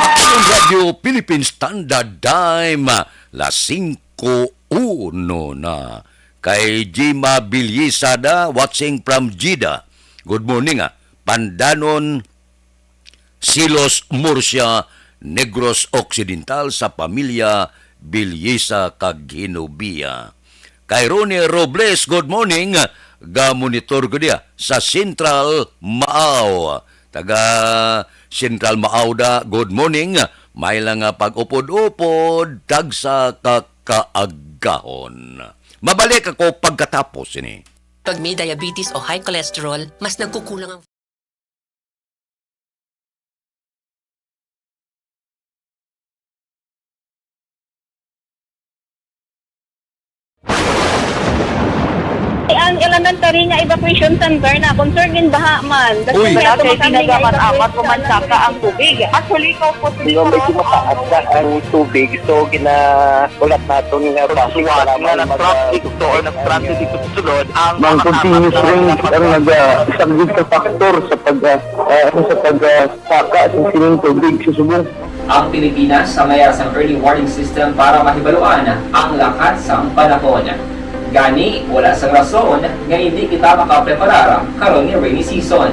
Aksyon Radyo Philippine Standard Time, las singko uno na. Kay Jima Bilyisada, watching from Jeddah. Good morning, ah. Pandanon, Silos, Murcia, Negros Occidental sa pamilya Bilyisa kag Hinubia. Kay Ronnie Robles, good morning. Ga-monitor ko diya sa Central Maaw. Taga Central Maaw da, good morning. May lang nga pag-upod-upod, tagsa ka kaagahon. Mabalik ako pagkatapos ini. Pag may diabetes o high cholesterol, mas nagkukulang ang Ang elementary nga evacuation center na concern in baha man. Uy. Wala kay tinaga man amat ko man saka ang tubig. Actually, ikaw po siguro, medyo mataas na ang tubig. So, gina-, ulat naton nga traffic nga nag-traffic to or nag-transit dito sa sulod, ang continuous rain ang nag-, ah, isang gid ka factor sa pag, ah, ah, ano, sa pag, ah, saka sa sining tubig sa subong. Ang Pilipinas sa mayar sang early warning system para mahibaluan ang lakat sang panahon. Gani, wala sang rason nga hindi kita makapreparar karon nga rainy season.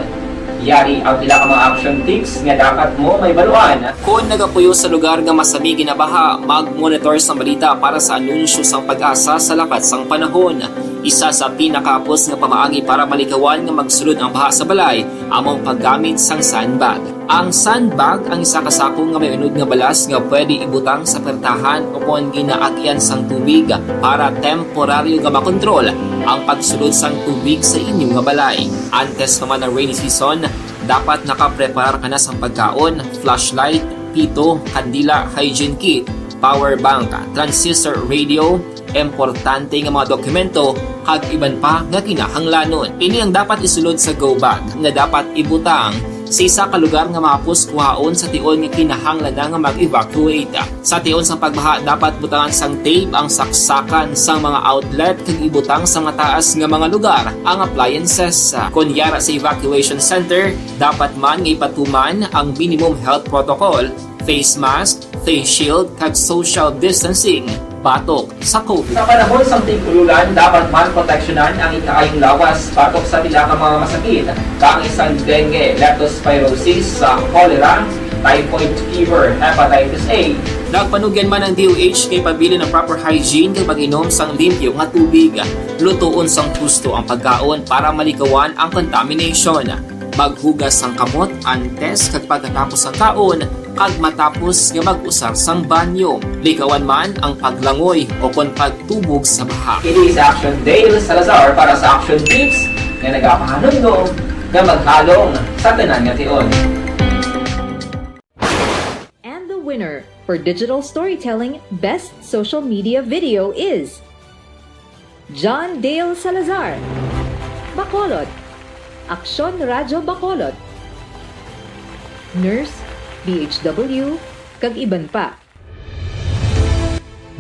Yari ang pila ka mga action tips nga dapat mo mahibaluan. Kon nagapuyo sa lugar nga masami ginabaha, mag-monitor sang balita para sa anunsyo sang PAGASA sa lakat sang panahon. Isa sa pinakahapos nga pamaagi para malikawan nga magsulod ang baha sa balay amo ang paggamit sang sandbag. Ang sandbag ang isa ka sako nga may unod nga balas nga pwede ibutang sa pertahan o kon ginaagian sang tubig para temporaryo nga makontrol ang pagsulod sang tubig sa inyo nga balay. Antes pa man ang rainy season, dapat nakapreparar ka na sang pagkaon, flashlight, pito, kandila, hygiene kit, power bank, transistor radio, importante nga mga dokumento, kag iban pa nga kinahanglanon. Ini ang dapat isulod sa go bag nga dapat ibutang sa isa ka lugar nga mahapos kuhaon sa tion nga kinahanglan na nga mag-evacuate. Sa tion sang pagbaha, dapat butangan sang tape ang saksakan sang mga outlet kag ibutang sa mataas nga mga lugar ang appliances. Kon yara sa evacuation center, dapat man nga ipatuman ang minimum health protocol, face mask, face shield, kag social distancing batok sa COVID. Sa panahon sang tig-ululan, dapat man proteksyonan ang ikaayong lawas batok sa pila ka mga masakit, kaangay sang dengue, leptospirosis, sa cholera, typhoid fever, hepatitis A. Nagpanugyan man ang D O H nga ipabilin ang proper hygiene kag mag-inom sang limpyo nga tubig. Lutoon sang husto ang pagkaon para malikawan ang contamination. Maghugas sang kamot antes kag pagkatapos sang kaon, kag matapos nga mag-usar sang banyo. Likawan man ang paglangoy o kon pagtubog sa baha. Ini si Action Dale Salazar para sa Action Tips nga nagapahanumdom nga maghalong sa tanan nga tion. And the winner for digital storytelling best social media video is John Dale Salazar, Bacolod, Aksyon Radyo Bacolod, nurse, D H W, kag iban pa.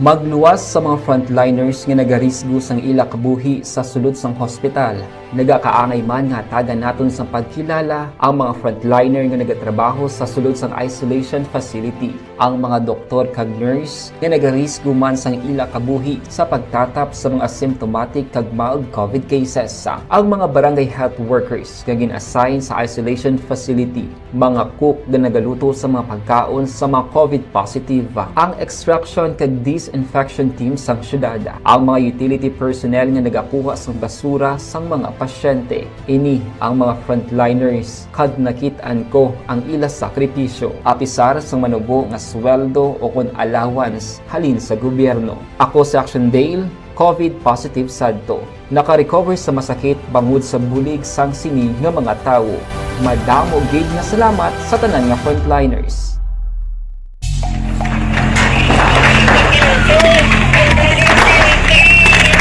Magluwas sa mga frontliners nga nagarisgo sang ila kabuhi sa sulod sang hospital. Nagakaangay man nga hatagan naton sang pagkilala ang mga frontliner nga nagatrabaho sa sulod sang isolation facility, ang mga doktor kag nurse nga nagarisgo man sang ila kabuhi sa pagtatap sa mga symptomatic kag mild COVID cases, ang mga barangay health workers nga gin-assign sa isolation facility, mga cook nga nagaluto sa mga pagkaon sa mga COVID positive, ang extraction kag disinfection team sang syudad, ang mga utility personnel nga nagakuha sang basura sang mga pasyente. Ini ang mga frontliners, kag nakit-an ko ang ila sakripisyo. Apisar sang manubo nga sweldo o kon allowance halin sa gobyerno. Ako si Action Dale, COVID positive sadto. naka-recover sa masakit bangod sa bulig sang sini nga mga tawo. Madamo gid nga salamat sa tanan nga frontliners.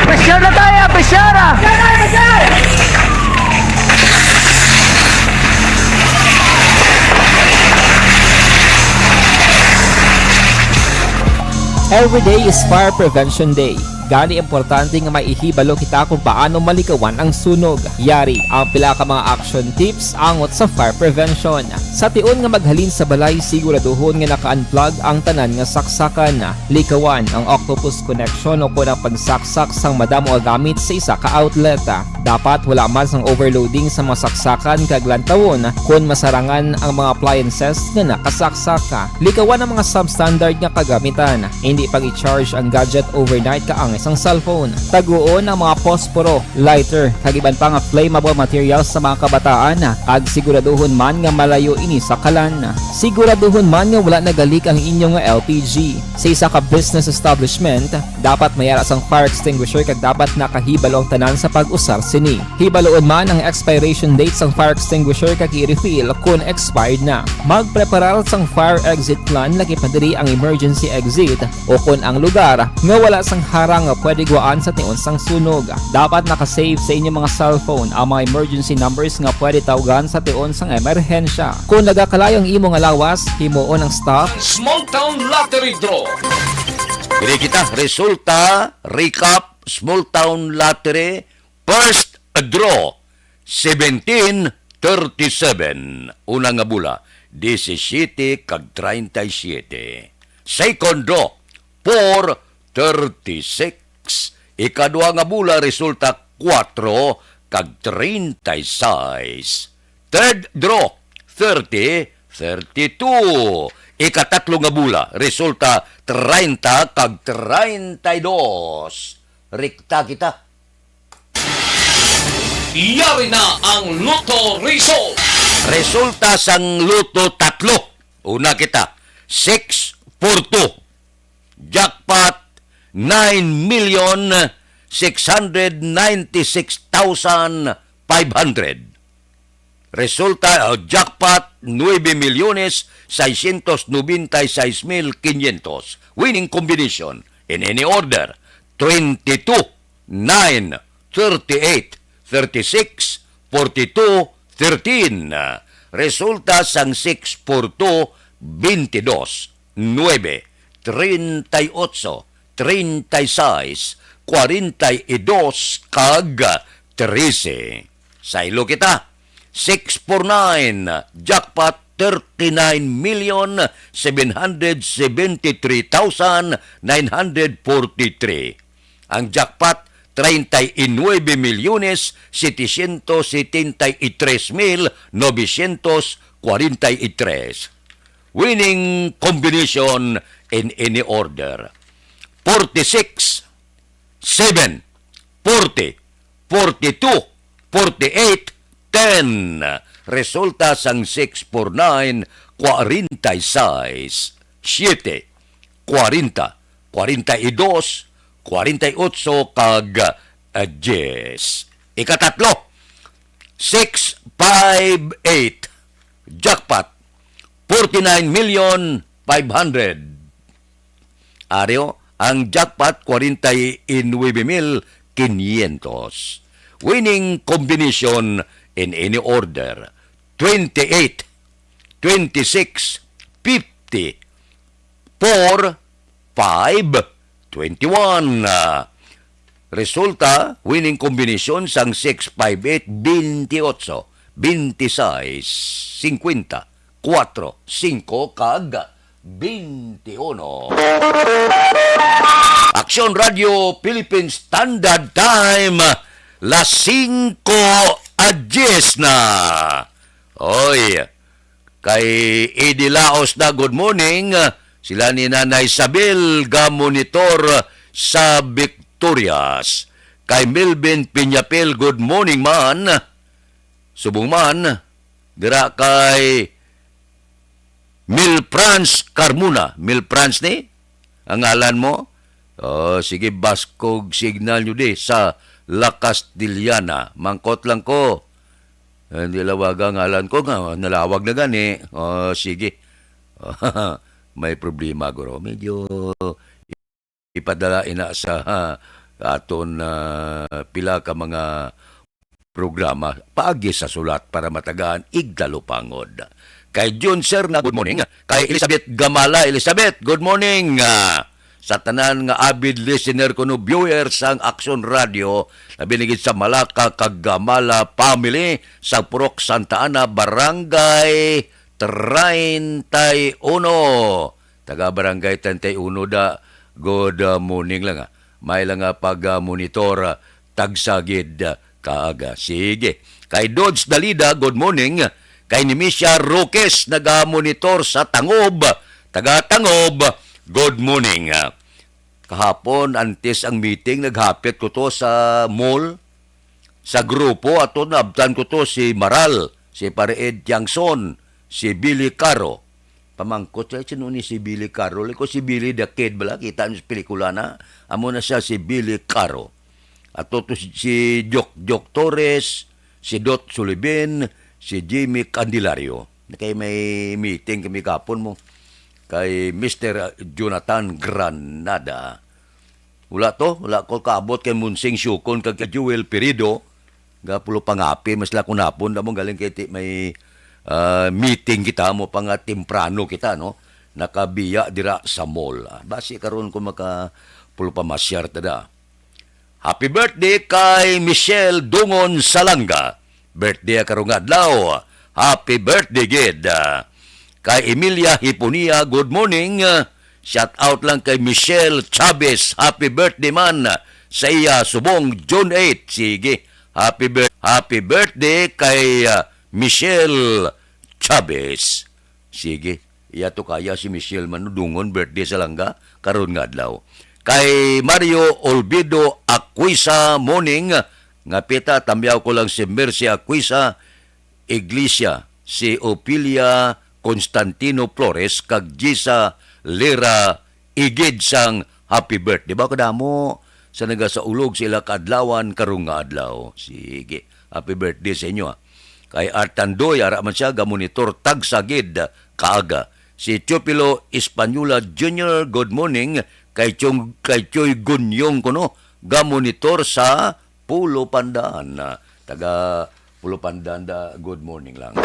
Pressure na tayo! Pressure na! Every day is Fire Prevention Day. Gani, importante nga may ihibalo kita kung paano malikawan ang sunog. Yari ang pila ka mga action tips angot sa fire prevention. Sa tion nga maghalin sa balay, siguraduhon nga naka-unplug ang tanan nga saksakan. Likawan ang octopus connection o kon ang pagsaksak sang madamo nga gamit sa isa ka outlet. Dapat wala man sang overloading sa mga saksakan kag lantawon kon masarangan ang mga appliances nga nakasaksak. Likawan ang mga substandard nga kagamitan. Indi pag-i-charge ang gadget overnight kaangay sang cellphone. Taguon ang mga posporo, lighter, kag iban pa nga flammable materials sa mga kabataan, kag siguraduhon man nga malayo ini sa kalan. Siguraduhon man nga wala nagalik ang inyo nga L P G. Sa isa ka business establishment, dapat may ara sang fire extinguisher kag dapat nakahibalo ang tanan sa pag-usar sini. Hibaloon man ang expiration date sang fire extinguisher kag i-refill kon expired na. Magpreparar sang fire exit plan, lakip na diri ang emergency exit o kon ang lugar nga wala sang harang nga pwede gwaan sa tion sang sunog. Dapat naka-save sa inyo mga cellphone ang mga emergency numbers nga pwede tawgan sa tion sang emerhensya. Kon nagakalayo ang imo nga lawas, himuon ang stop. Small Town Lottery Draw. Diri kita, resulta, recap, Small Town Lottery, first draw, seventeen thirty-seven. Una nga bula, disisiete kag treinta y siete. Second draw, four thirty-six. Ikadua nga bula, resulta, kuwatro kag treinta y seis. Third draw, thirty, thirty-two. Ikatatlo nga bula, resulta, treinta kag treinta y dos. Rekta kita. Yari na ang Lotto Result. Resulta sang Lotto tatlo. Una kita, six four two. Jackpot, nine million six hundred ninety-six thousand five hundred. Resulta, uh, jackpot, nuebe milyones seiscientos noventa y seis mil quinientos. Winning combination, in any order, twenty-two, nine, thirty-eight, thirty-six, forty-two, thirteen. Resulta sang six four two, twenty-dos, nuebe, treinta y ocho, treinta y seis, cuarenta y dos, kag trese. Saylo kita. Six four nine, jackpot, thirty-nine million seven hundred seventy-three thousand nine hundred forty-three. Ang jackpot, treinta y nuebe milyones setecientos setenta y tres mil novecientos cuarenta y tres. Winning combination in any order, forty-six, seven, forty, forty-two, forty-eight, ten. Resulta sang six four nine, kwarenta y seis, siyete, kwarenta, kwarenta y dos, kwarenta y ocho, kag, ah, diyes. Ikatatlo, six five eight, jackpot, forty-nine million five hundred. Aryo, ang jackpot, kwarenta y nuebe mil quinientos. Winning combination in any order, twenty-eight, twenty-six, fifty, four, five, twenty-one. Ah, resulta, winning combination sang six five eight, twenty-eight, twenty-six, fifty, four, five, twenty-one. Aksyon Radio Philippine Standard Time, las singko a diyes na. Oy, kay Eddie Laos na, good morning. Sila ni Nanay Isabel, ga-monitor sa Victorias. Kay Melvin Piñapel, good morning man. Subong man, dira kay Mil Franz Carmona. Mil Franz ni ang ngalan mo? Oh, sige, baskog signal nyo di sa La Castellana. Mangkot lang ko. Eh, hindi lawaga ngalan ko nga, nalawag na gani. Oh, sige. May problema, guro. Medyo ipadala ina sa, ah, aton, ah, pila ka mga programa paagi sa sulat para matagaan igdalupangod. Kay Jun Serna, good morning. Kay Elizabeth Gamala, Elizabeth, good morning. Ah, sa tanan nga avid listener kuno viewer sang Action Radio, labi na gid sa Malaka kag Gamala family sa Purok Santa Ana, Barangay treinta y uno. Taga Barangay treinta y uno da, good, uh, morning lang, ah. May lang, ah, pag, ah, monitor, ah, tagsa gid, ah, kaaga. Sige. Kay Dodge Dalida, good morning. Kay Nimisia Roques, naga-monitor sa Tangob. Taga Tangob, good morning. Ah, kahapon, antes ang meeting, naghapit ko to sa mall. Sa grupo, ato naabtan ko to, si Maral, si Pare Ed Tiangson, si Billy Caro. Pamangkot siya, "Sino ni si Billy Caro?" Liko, "Si Billy the Kid bala, kita niyo sa pelikula na. Amo na siya si Billy Caro." Ato to si, si Jok Jok Torres, si Dot Sulibin, si Jimmy Candelario. Kay may meeting kami kapon mo kay Mister Jonathan Granada. Wala to, wala ko kaabot kay Monsing Siukon kag kay Joel Perido. Gapulo pangapi, mas la kunapon, damo galing kay ti-, may, ah, meeting kita mo pa nga temprano kita, no? Nakabiya dira sa mall. Ah, basi karon ko maka pulo pamasyar ta da. Happy birthday kay Michelle Dungon Salanga. Birthday karong adlaw. Happy birthday gid. Ah, kay Emilia Hiponia, good morning. Ah, shout out lang kay Michelle Chavez. Happy birthday man sa iya subong June eight. Sige. Happy bir-, happy birthday kay, ah, Michelle Chavez. Sige. Iya to kaya si Michelle Manudungon, birthday sa langga, karon nga adlaw. Kay Mario Olvido Aquisa, morning. Nga pita, tamyaw ko lang si Mercy Aquisa, Iglesia, si Opilia Constantino Flores, kag Gisa Lira Igid sang happy birthday. Ba kadamo sa nagasaulog sa ila kaadlawan karong nga adlaw. Sige, happy birthday sa inyo, ha. Kay Artandoy, ara man siya, gamonitor tagsa gid kaaga. Si Teofilo Española Junior, good morning. Kay Chong, kay Choy Gunyong kuno, gamonitor sa Pulo Pandan. Ah, taga Pulo Pandan da, good morning lang.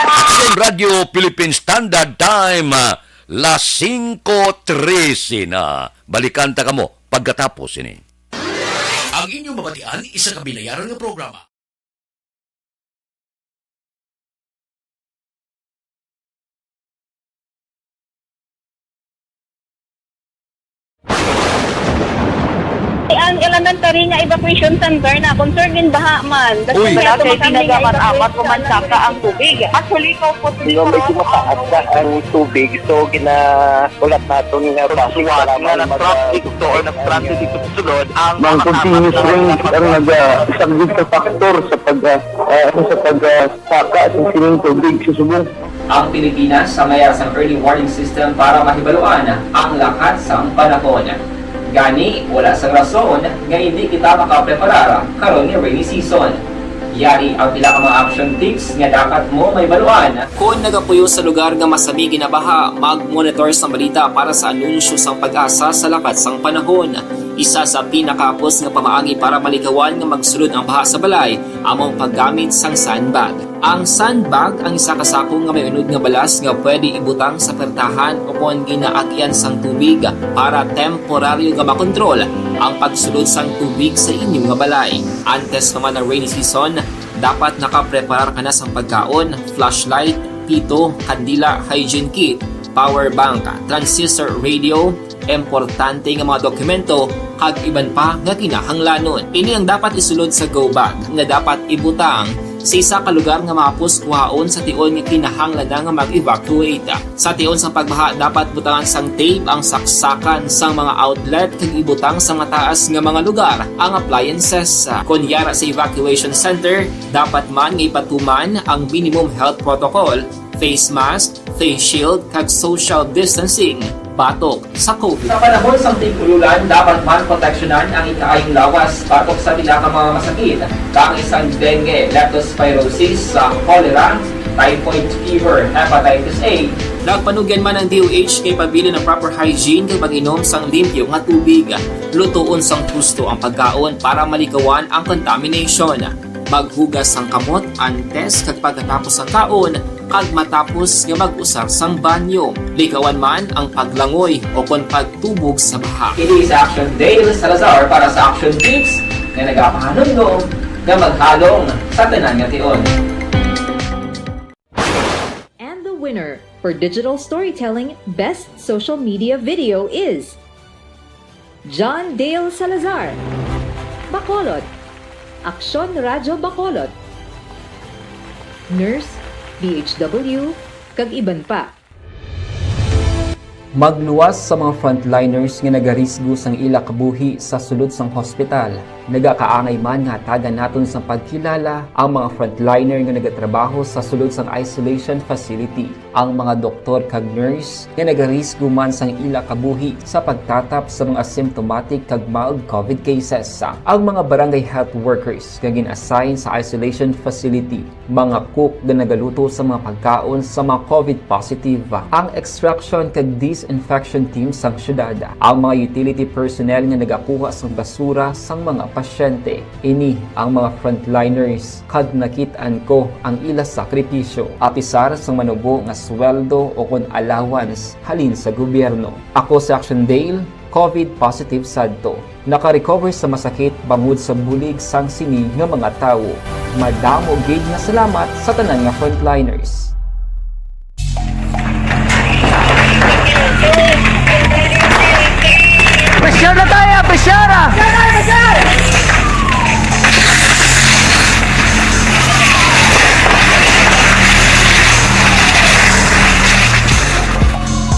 Aksyon Radio Philippine Standard Time, ah, las singko trese na. Balikan ta kamo pagkatapos ini. Ang inyong mabatian, isa ka binayaran nga programa. Ang elementary nga evacuation center na concern din baha man. Uy. Wala kay tinaga man amat ko man saka ang tubig. Actually, ko po. Medyo mataas na ang tubig, so gina-, ulat naton nga base nga nag-traffic to or nag-transit dito sa sulod ang mga continuous rain ang naga-, isang big factor sa pag, ah, ah, sa pag, ah, saka sa sining tubig sa subong. Ang Pilipinas sa mayar sang early warning system para mahibaluan ang lakat sang panahon. Gani, wala sang rason nga hindi kita makapreparar karon nga rainy season. Yari ang pila ka mga action tips nga dapat mo mahibaluan. Kon nagapuyo sa lugar nga masami ginabaha, mag-monitor sang balita para sa anunsyo sang PAGASA sa lakat sang panahon. Isa sa pinakahapos nga pamaagi para maligawan nga magsulod ang baha sa balay amo ang paggamit sang sandbag. Ang sandbag ang isa ka sako nga may unod nga balas nga pwede ibutang sa pertahan o kon ginaagyan sang tubig para temporaryo nga makontrol ang pagsulod sang tubig sa inyo nga balay. Antes pa man ang rainy season, dapat nakapreparar ka na sang pagkaon, flashlight, pito, kandila, hygiene kit, power bank, transistor radio, importante nga mga dokumento, kag iban pa nga kinahanglanon. Ini ang dapat isulod sa go bag nga dapat ibutang sa isa ka lugar nga mahapos kuhaon sa tion nga kinahanglan na nga mag-evacuate. Sa tion sang pagbaha, dapat butangan sang tape ang saksakan sang mga outlet kag ibutang sa mataas nga mga lugar ang appliances. Kon yara sa evacuation center, dapat man nga ipatuman ang minimum health protocol, face mask, face shield, kag social distancing. batok sa COVID. Sa panahon sang tig-ululan, dapat man proteksyonan ang ikaayong lawas batok sa pila ka mga masakit, kaangay sang dengue, leptospirosis, sa cholera, typhoid fever, hepatitis A. Nagpanugyan man ang D O H kay pabilin ang proper hygiene kag pag-inom sang limpyo nga tubig. Lutoon sang husto ang pagkaon para malikawan ang contamination. Maghugas sang kamot antes kag pagkatapos sang kaon, kag matapos nga mag-usar sang banyo. Likawan man ang paglangoy o kon pagtubog sa baha. Ini si Action Dale Salazar para sa Action Tips nga nagapahanumdom nga maghalong sa tanan nga tion. And the winner for digital storytelling best social media video is John Dale Salazar, Bacolod, Aksyon Radyo Bacolod, nurse, D H W, kag iban pa. Magluwas sa mga frontliners nga nagarisgo sang ila kabuhi sa sulod sang hospital. Nagakaangay man nga hatagan naton sang pagkilala ang mga frontliner nga nagatrabaho sa sulod sang isolation facility, ang mga doktor kag nurse nga nagarisgo man sang ila kabuhi sa pagtatap sa mga asymptomatic kag mild COVID cases, ang mga barangay health workers nga gin-assign sa isolation facility, mga cook nga nagaluto sa mga pagkaon sa mga COVID positive, ang extraction kag disinfection team sang syudad, ang mga utility personnel nga nagakuha sang basura sang mga pasyente. Ini ang mga frontliners, kag nakit-an ko ang ila sakripisyo, apisar sang manubo nga sweldo o kon allowance halin sa gobyerno. Ako si Action Dale, COVID positive sadto. Naka-recover sa masakit bangod sa bulig sang sini nga mga tawo. Madamo gid nga salamat sa tanan nga frontliners. Pressure na tayo! Pressure!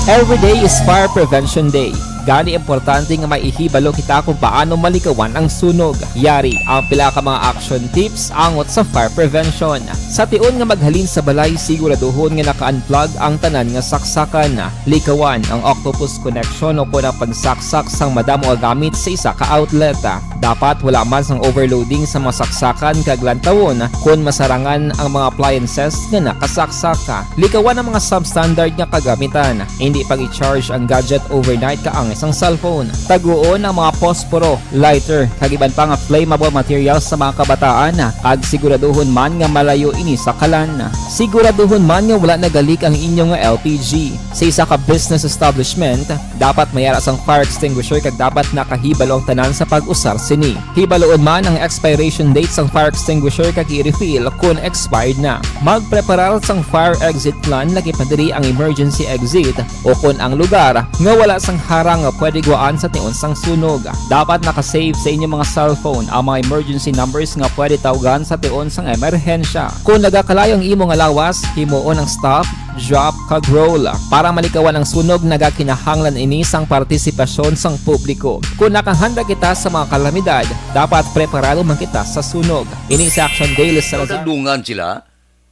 Every day is Fire Prevention Day. Gani, importante nga maihibalo kita kung paano malikawan ang sunog. Yari ang pila ka mga action tips angot sa fire prevention. Sa tion nga maghalin sa balay, siguraduhon nga naka-unplug ang tanan nga saksakan. Likawan ang octopus connection o kon ang pagsaksak sang madamo nga gamit sa isa ka outlet. Dapat wala man sang overloading sa mga saksakan kag lantawon kon masarangan ang mga appliances nga nakasaksak. Likawan ang mga substandard nga kagamitan. Indi pag-i-charge ang gadget overnight kaangay sang cellphone. Taguon ang mga posporo, lighter, kag iban pa nga flammable materials sa mga kabataan, kag siguraduhon man nga malayo ini sa kalan. Siguraduhon man nga wala nagalik ang inyo nga L P G. Sa isa ka business establishment, dapat may ara sang fire extinguisher kag dapat nakahibalo ang tanan sa pag-usar sini. Hibaluon man ang expiration date sang fire extinguisher kag i-refill kon expired na. Magpreparar sang fire exit plan, lakip na diri ang emergency exit o kon ang lugar nga wala sang harang nga pwede guwaan sa tion sang sunog. Dapat naka-save sa inyo mga cellphone ang mga emergency numbers nga pwede tawgan sa tion sang emerhensya. Kon nagakalayo ang imo nga lawas, himuon ang stop, drop, kag roll. Para malikawan ang sunog, nagakinahanglan ini sang partisipasyon sang publiko. Kon nakahanda kita sa mga kalamidad, dapat preparado man kita sa sunog. Ini si Action Daily sa Nagdungan sila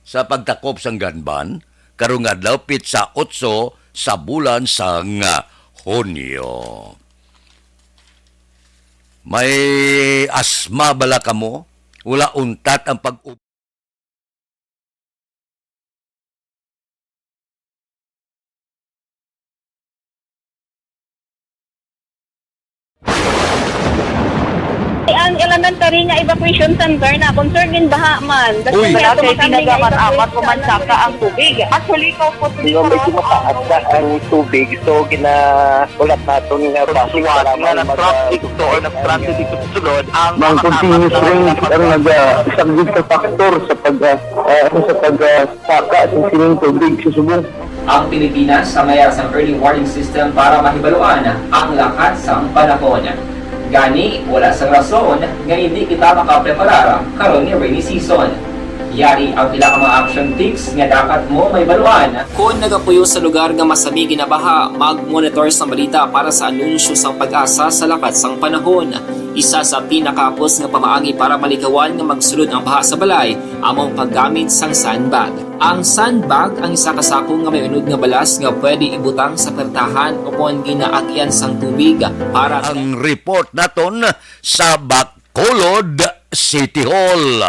sa pagtakop sang gun ban karong adlaw, pitsa otso sa bulan sang Hunyo. May asma bala kamo? Wala untat ang pag Ang elementary nga evacuation center na concern din baha man. Uy! Wala kay pinagamat-amat ko man saka ang tubig. Actually, ko po Medyo mataas na ang tubig, so gina-, ulat naton nga base nga nag-traffic to or nag-transit dito sa sulod ang mga continuous rain ang nag-, ah, isang big factor sa pag, ah, ah, sa pag, ah, saka sa sining tubig sa subong. Ang Pilipinas ang may sang early warning system para mahibaluan ang lakat sang panahon. Gani, wala sang rason nga hindi kita makapreparar karon nga rainy season. Yari ang pila ka mga action tips nga dapat mo mahibaluan. Kon nagapuyo sa lugar nga masami ginabaha, mag-monitor sa balita para sa anunsyo sang PAGASA sa lakat sang panahon. Isa sa pinakahapos nga pamaagi para malikawan nga magsulod ang baha sa balay amo ang paggamit sang sandbag. Ang sandbag ang isa ka sako nga may unod nga balas nga pwede ibutang sa pertahan o kon ginaagian sang tubig para Ang report naton sa Bacolod City Hall.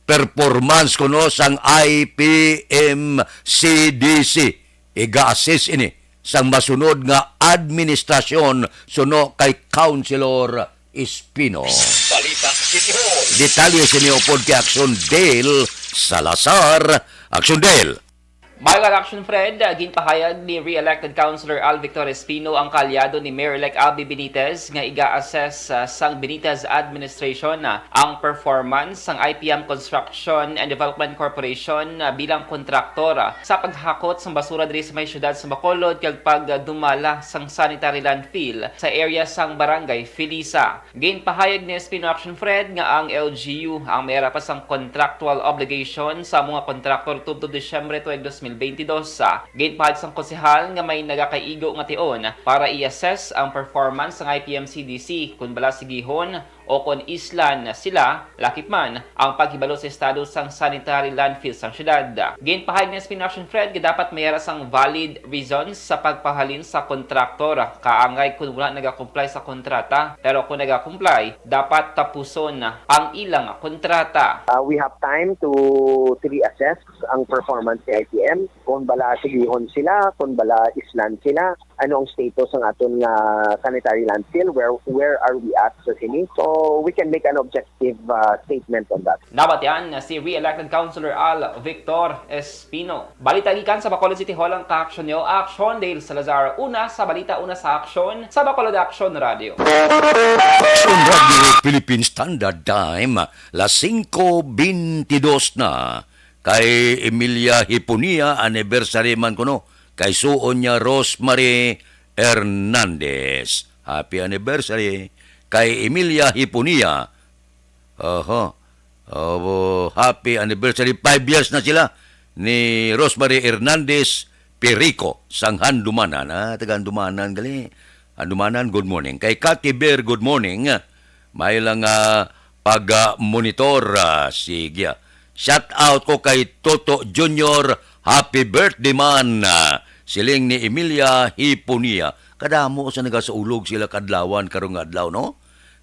Performance kuno sang I P M C D C. Iga-assess ini sang masunod nga administrasyon suno kay Councilor Espino. Balita City Hall. Detalye sini upod kay Action Dale Salazar. Action Dale. Maayong adlaw, Action Fred. Ginpahayag ni re-elected Councilor Al Victor Espino, ang kaalyado ni Mayor-elect Abby Benitez, nga iga-assess, ah, sang Benitez administration, ah, ang performance sang I P M Construction and Development Corporation, ah, bilang kontraktor, ah, sa paghakot sang basura diri sa may siyudad sa Bacolod kag pagdumala sang sanitary landfill sa area sang Barangay Felisa. Ginpahayag ni Espino, Action Fred, nga ang L G U ang may ara pa sang contractual obligation sa mga kontraktor tubtob Disyembre tuig dos mil bentidós. Ginpahayag sang konsehal nga may nagakaigo nga tion para i-assess ang performance sang I P M C D C, kon bala sigihon o kon islan sila, lakip man ang paghibalo sa estado sang sanitary landfill sang siyudad. Ginpahayag ni Espino, Action Fred, nga dapat may ara sang valid reasons sa pagpahalin sa kontraktor, kaangay kon wala nagakomply sa kontrata, pero kon nagakomply, dapat tapuson ang ilang kontrata. Uh, we have time to, to reassess ang performance ni I P M, kung bala sigihon sila, kung bala islan sila, ano ang status ng aton nga sanitary landfill, where, where are we at sa sini. So, we can make an objective, uh, statement on that. Nabatian nga si re-elected Councilor Al Victor Espino. Balita gikan sa Bacolod City Hall ang kaaksyon niyo, Action Dale Salazar. Una sa balita, una sa aksyon, sa Bacolod Action Radio. Action Radio Philippine Standard Time, las singko bentidós na. Kay Emilia Hiponia, anniversary man kuno. Kay suon niya Rosemary Hernandez. Happy anniversary kay Emilia Hiponia. Oho. Oh, happy anniversary. Five years na sila ni Rosemary Hernandez Perico sang Handumanan. Ah, taga Handumanan gali. Handumanan, good morning. Kay Cathy Bear, good morning. May lang, ah, pag-monitor, ah, sige, ah. Shout out ko kay Toto Junior, happy birthday man, ah, siling ni Emilia Hiponia. Kadamo sa nagasaulog sila kadlawan karong adlaw, no?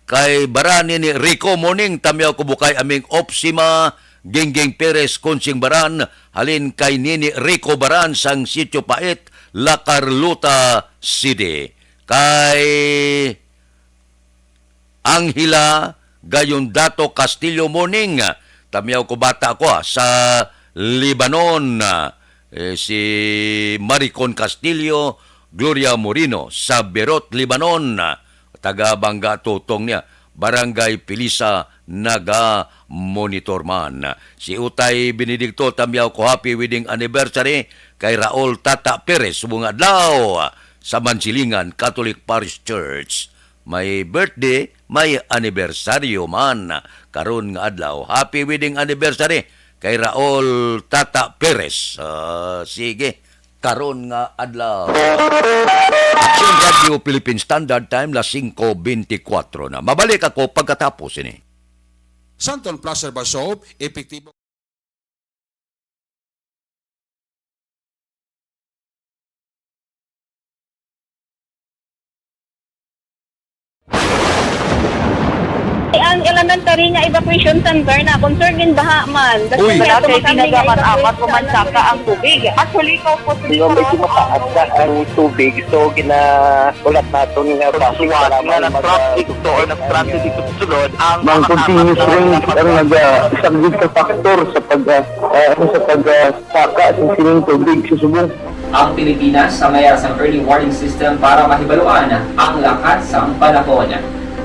Kay baran ni Rico Moning, tamyaw ko bukay aming Opsima, Gingging Perez, Kunsing Baran, halin kay Nini Rico Baran sang Sitio Pait, La Carlota City. Kay Angela Gayondato Castillo Moning, tamyaw ko bata ko, ah, sa Lebanon, ah, eh, si Maricon Castillo, Gloria Moreno sa Beirut, Lebanon, taga Bangga Tutong niya, Barangay Pilisa, naga-monitor man. Si Utay Benedicto, tamyaw ko happy wedding anniversary kay Raul Tata Perez, subong adlaw sa Mansilingan Catholic Parish Church. May birthday, may anibersaryo man karon nga adlaw. Happy wedding anniversary kay Raul Tata Perez. Ah, sige, karon nga adlaw. Action Radio Philippine Standard Time, las singko bentikwatro na. Mabalik ako pagkatapos ini. Santon Plus Herbal Soap, epektibo. Ang elementary nga evacuation center na concern in baha man. Uy. Wala kay ginagamat-amat ko man saka ang tubig. Actually, ikaw po, Hindi, medyo mataas na ang tubig. So, gina-, ulat naton nga base nga para nga mag-, nag-traffic to or nag-traffic dito sa sulod, ang Ang continuous rain ang naga-, isang big factor sa pag, ah, ah, ano, sa pag, ah, saka sa sining tubig sa subong. Ang Pilipinas ang may sang early warning system para mahibaluan ang lakat sang panahon.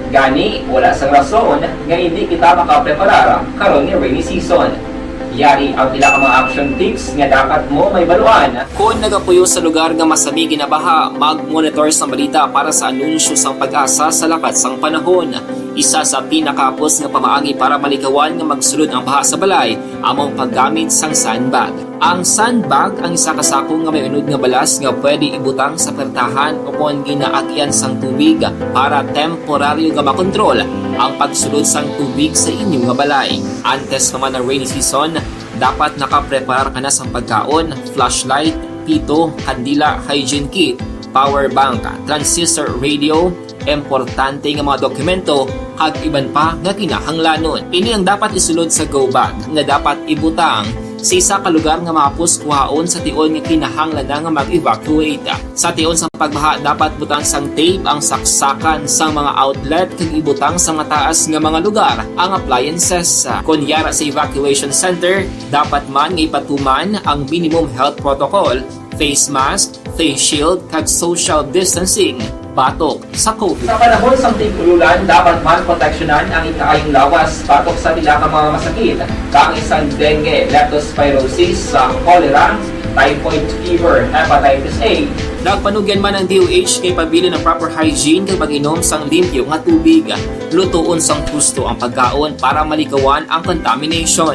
Gani, wala sang rason nga hindi kita makapreparar karon ni rainy season. Yari ang pila ka mga action tips nga dapat mo mahibaluan. Kon nagapuyo sa lugar nga masami ginabaha, mag-monitor sang balita para sa anunsyo sang PAGASA sa lakat sang panahon. Isa sa pinakahapos nga pamaagi para malikawan nga magsulod ang baha sa balay amo ang paggamit sang sandbag. Ang sandbag ang isa ka sako nga may unod nga balas nga pwede ibutang sa pertahan o kon ginaagian sang tubig para temporaryo nga makontrol ang pagsulod sang tubig sa inyo nga balay. Antes pa man ang rainy season, Dapat nakapreparar ka na sang pagkaon, flashlight, pito, kandila, hygiene kit, power bank, transistor radio, importante nga mga dokumento, kag iban pa nga kinahanglanon. Ini ang dapat isulod sa go bag nga dapat ibutang sa isa ka lugar nga mahapos kuhaon sa tion nga kinahanglan na nga mag-evacuate. Sa tion sang pagbaha, dapat butang sang tape ang saksakan sang mga outlet kag ibutang sa mataas nga mga lugar ang appliances. Kon yara sa evacuation center, dapat man nga ipatuman ang minimum health protocol, face mask, face shield, kag social distancing batok sa COVID. Sa panahon sang tig-ululan, dapat man proteksyonan ang ikaayong lawas batok sa pila ka mga masakit, kaangay sang dengue, leptospirosis, sa cholera, typhoid fever, hepatitis A. Nagpanugyan man ang D O H nga ipabilin ang proper hygiene kag pag-inom sang limpyo nga tubig. Lutoon sang husto ang pagkaon para malikawan ang contamination.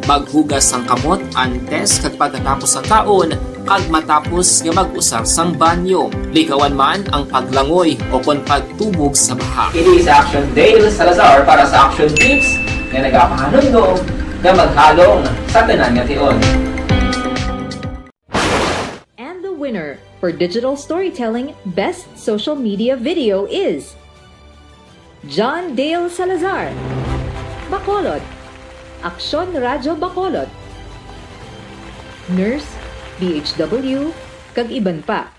Maghugas sang kamot antes kag pagkatapos sang kaon kag matapos nga mag-usar sang banyo. Likawan man ang paglangoy o kon pagtubog sa baha. Ini sa Action Dale Salazar para sa Action Tips nga nagapahanumdom nga maghalong sa tanan nga tion. And the winner for digital storytelling best social media video is John Dale Salazar, Bacolod, Aksyon Radyo Bacolod, Nurse, D H W, kag iban pa.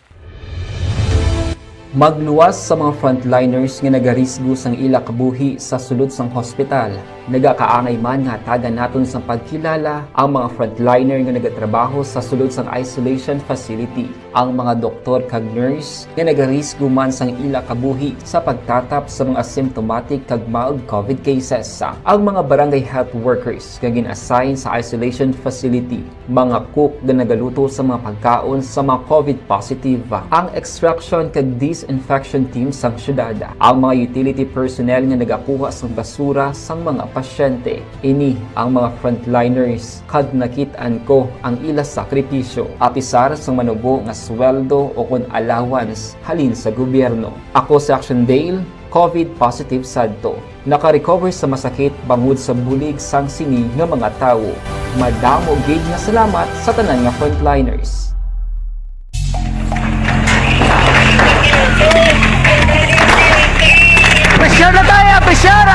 Magluwas sa mga frontliners nga nagarisgo sang ila kabuhi sa sulod sang hospital. Nagakaangay man nga hatagan naton sang pagkilala ang mga frontliner nga nagatrabaho sa sulod sang isolation facility, ang mga doktor kag nurse nga nagarisgo man sang ila kabuhi sa pagtatap sa mga asymptomatic kag mild COVID cases, ang mga barangay health workers nga gin-assign sa isolation facility, mga cook nga nagaluto sa mga pagkaon sa mga COVID positive, ang extraction kag disinfection team sang syudad, ang mga utility personnel nga nagakuha sang basura sang mga pasyente. Ini ang mga frontliners kag nakit-an ko ang ila sakripisyo, apisar sang manubo nga sweldo o kon allowance halin sa gobyerno. Ako si Action Dale, COVID positive sadto. Naka-recover sa masakit bangod sa bulig sang sini nga mga tawo. Madamo gid nga salamat sa tanan nga frontliners. Pressure na tayo! Pressure!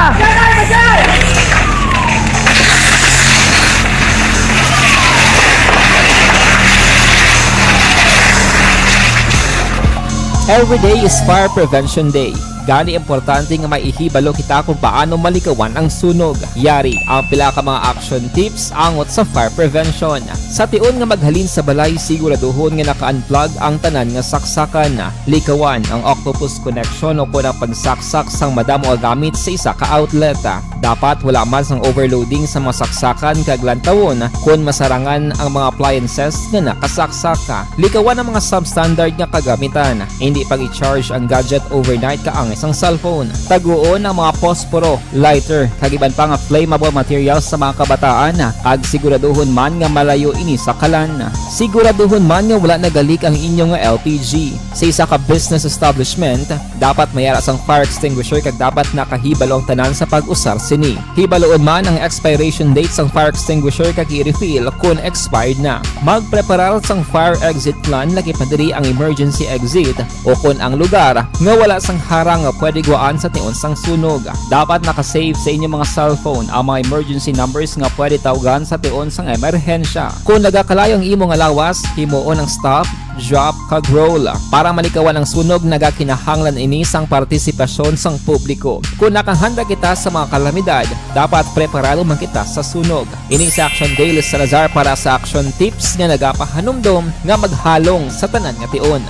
Every day is Fire Prevention Day. Gani importante nga may ihibalo kita kung paano malikawan ang sunog. Yari ang pila ka mga action tips angot sa fire prevention. Sa tion nga maghalin sa balay, siguraduhon nga naka-unplug ang tanan nga saksakan. Likawan ang octopus connection o kon ang pagsaksak sang madamo nga gamit sa isa ka outlet. Dapat wala man sang overloading sa mga saksakan kag lantawon kon masarangan ang mga appliances nga nakasaksak. Likawan ang mga substandard nga kagamitan. Indi pag-i-charge ang gadget overnight kaangay sang cellphone. Taguon ang mga posporo, lighter, kag iban pa nga flammable materials sa mga kabataan, kag siguraduhon man nga malayo ini sa kalan. Siguraduhon man nga wala nagalik ang inyo nga L P G. Sa isa ka business establishment, dapat may ara sang fire extinguisher kag dapat nakahibalo ang tanan sa pag-usar sini. Hibaloon man ang expiration date sang fire extinguisher kag i-refill kon expired na. Magpreparar sang fire exit plan, lakip na diri ang emergency exit o kon ang lugar nga wala sang harang nga pwede gwaan sa tion sang sunog. Dapat naka-save sa inyo mga cellphone ang mga emergency numbers nga pwede tawgan sa tion sang emerhensya. Kon nagakalayo ang imo nga lawas, himuon ang stop, drop, kag roll. Para malikawan ang sunog, nagakinahanglan ini sang partisipasyon sang publiko. Kon nakahanda kita sa mga kalamidad, dapat preparado man kita sa sunog. Ini si Action Dale Salazar para sa Action Tips nga nagapahanumdom nga maghalong sa tanan nga tion.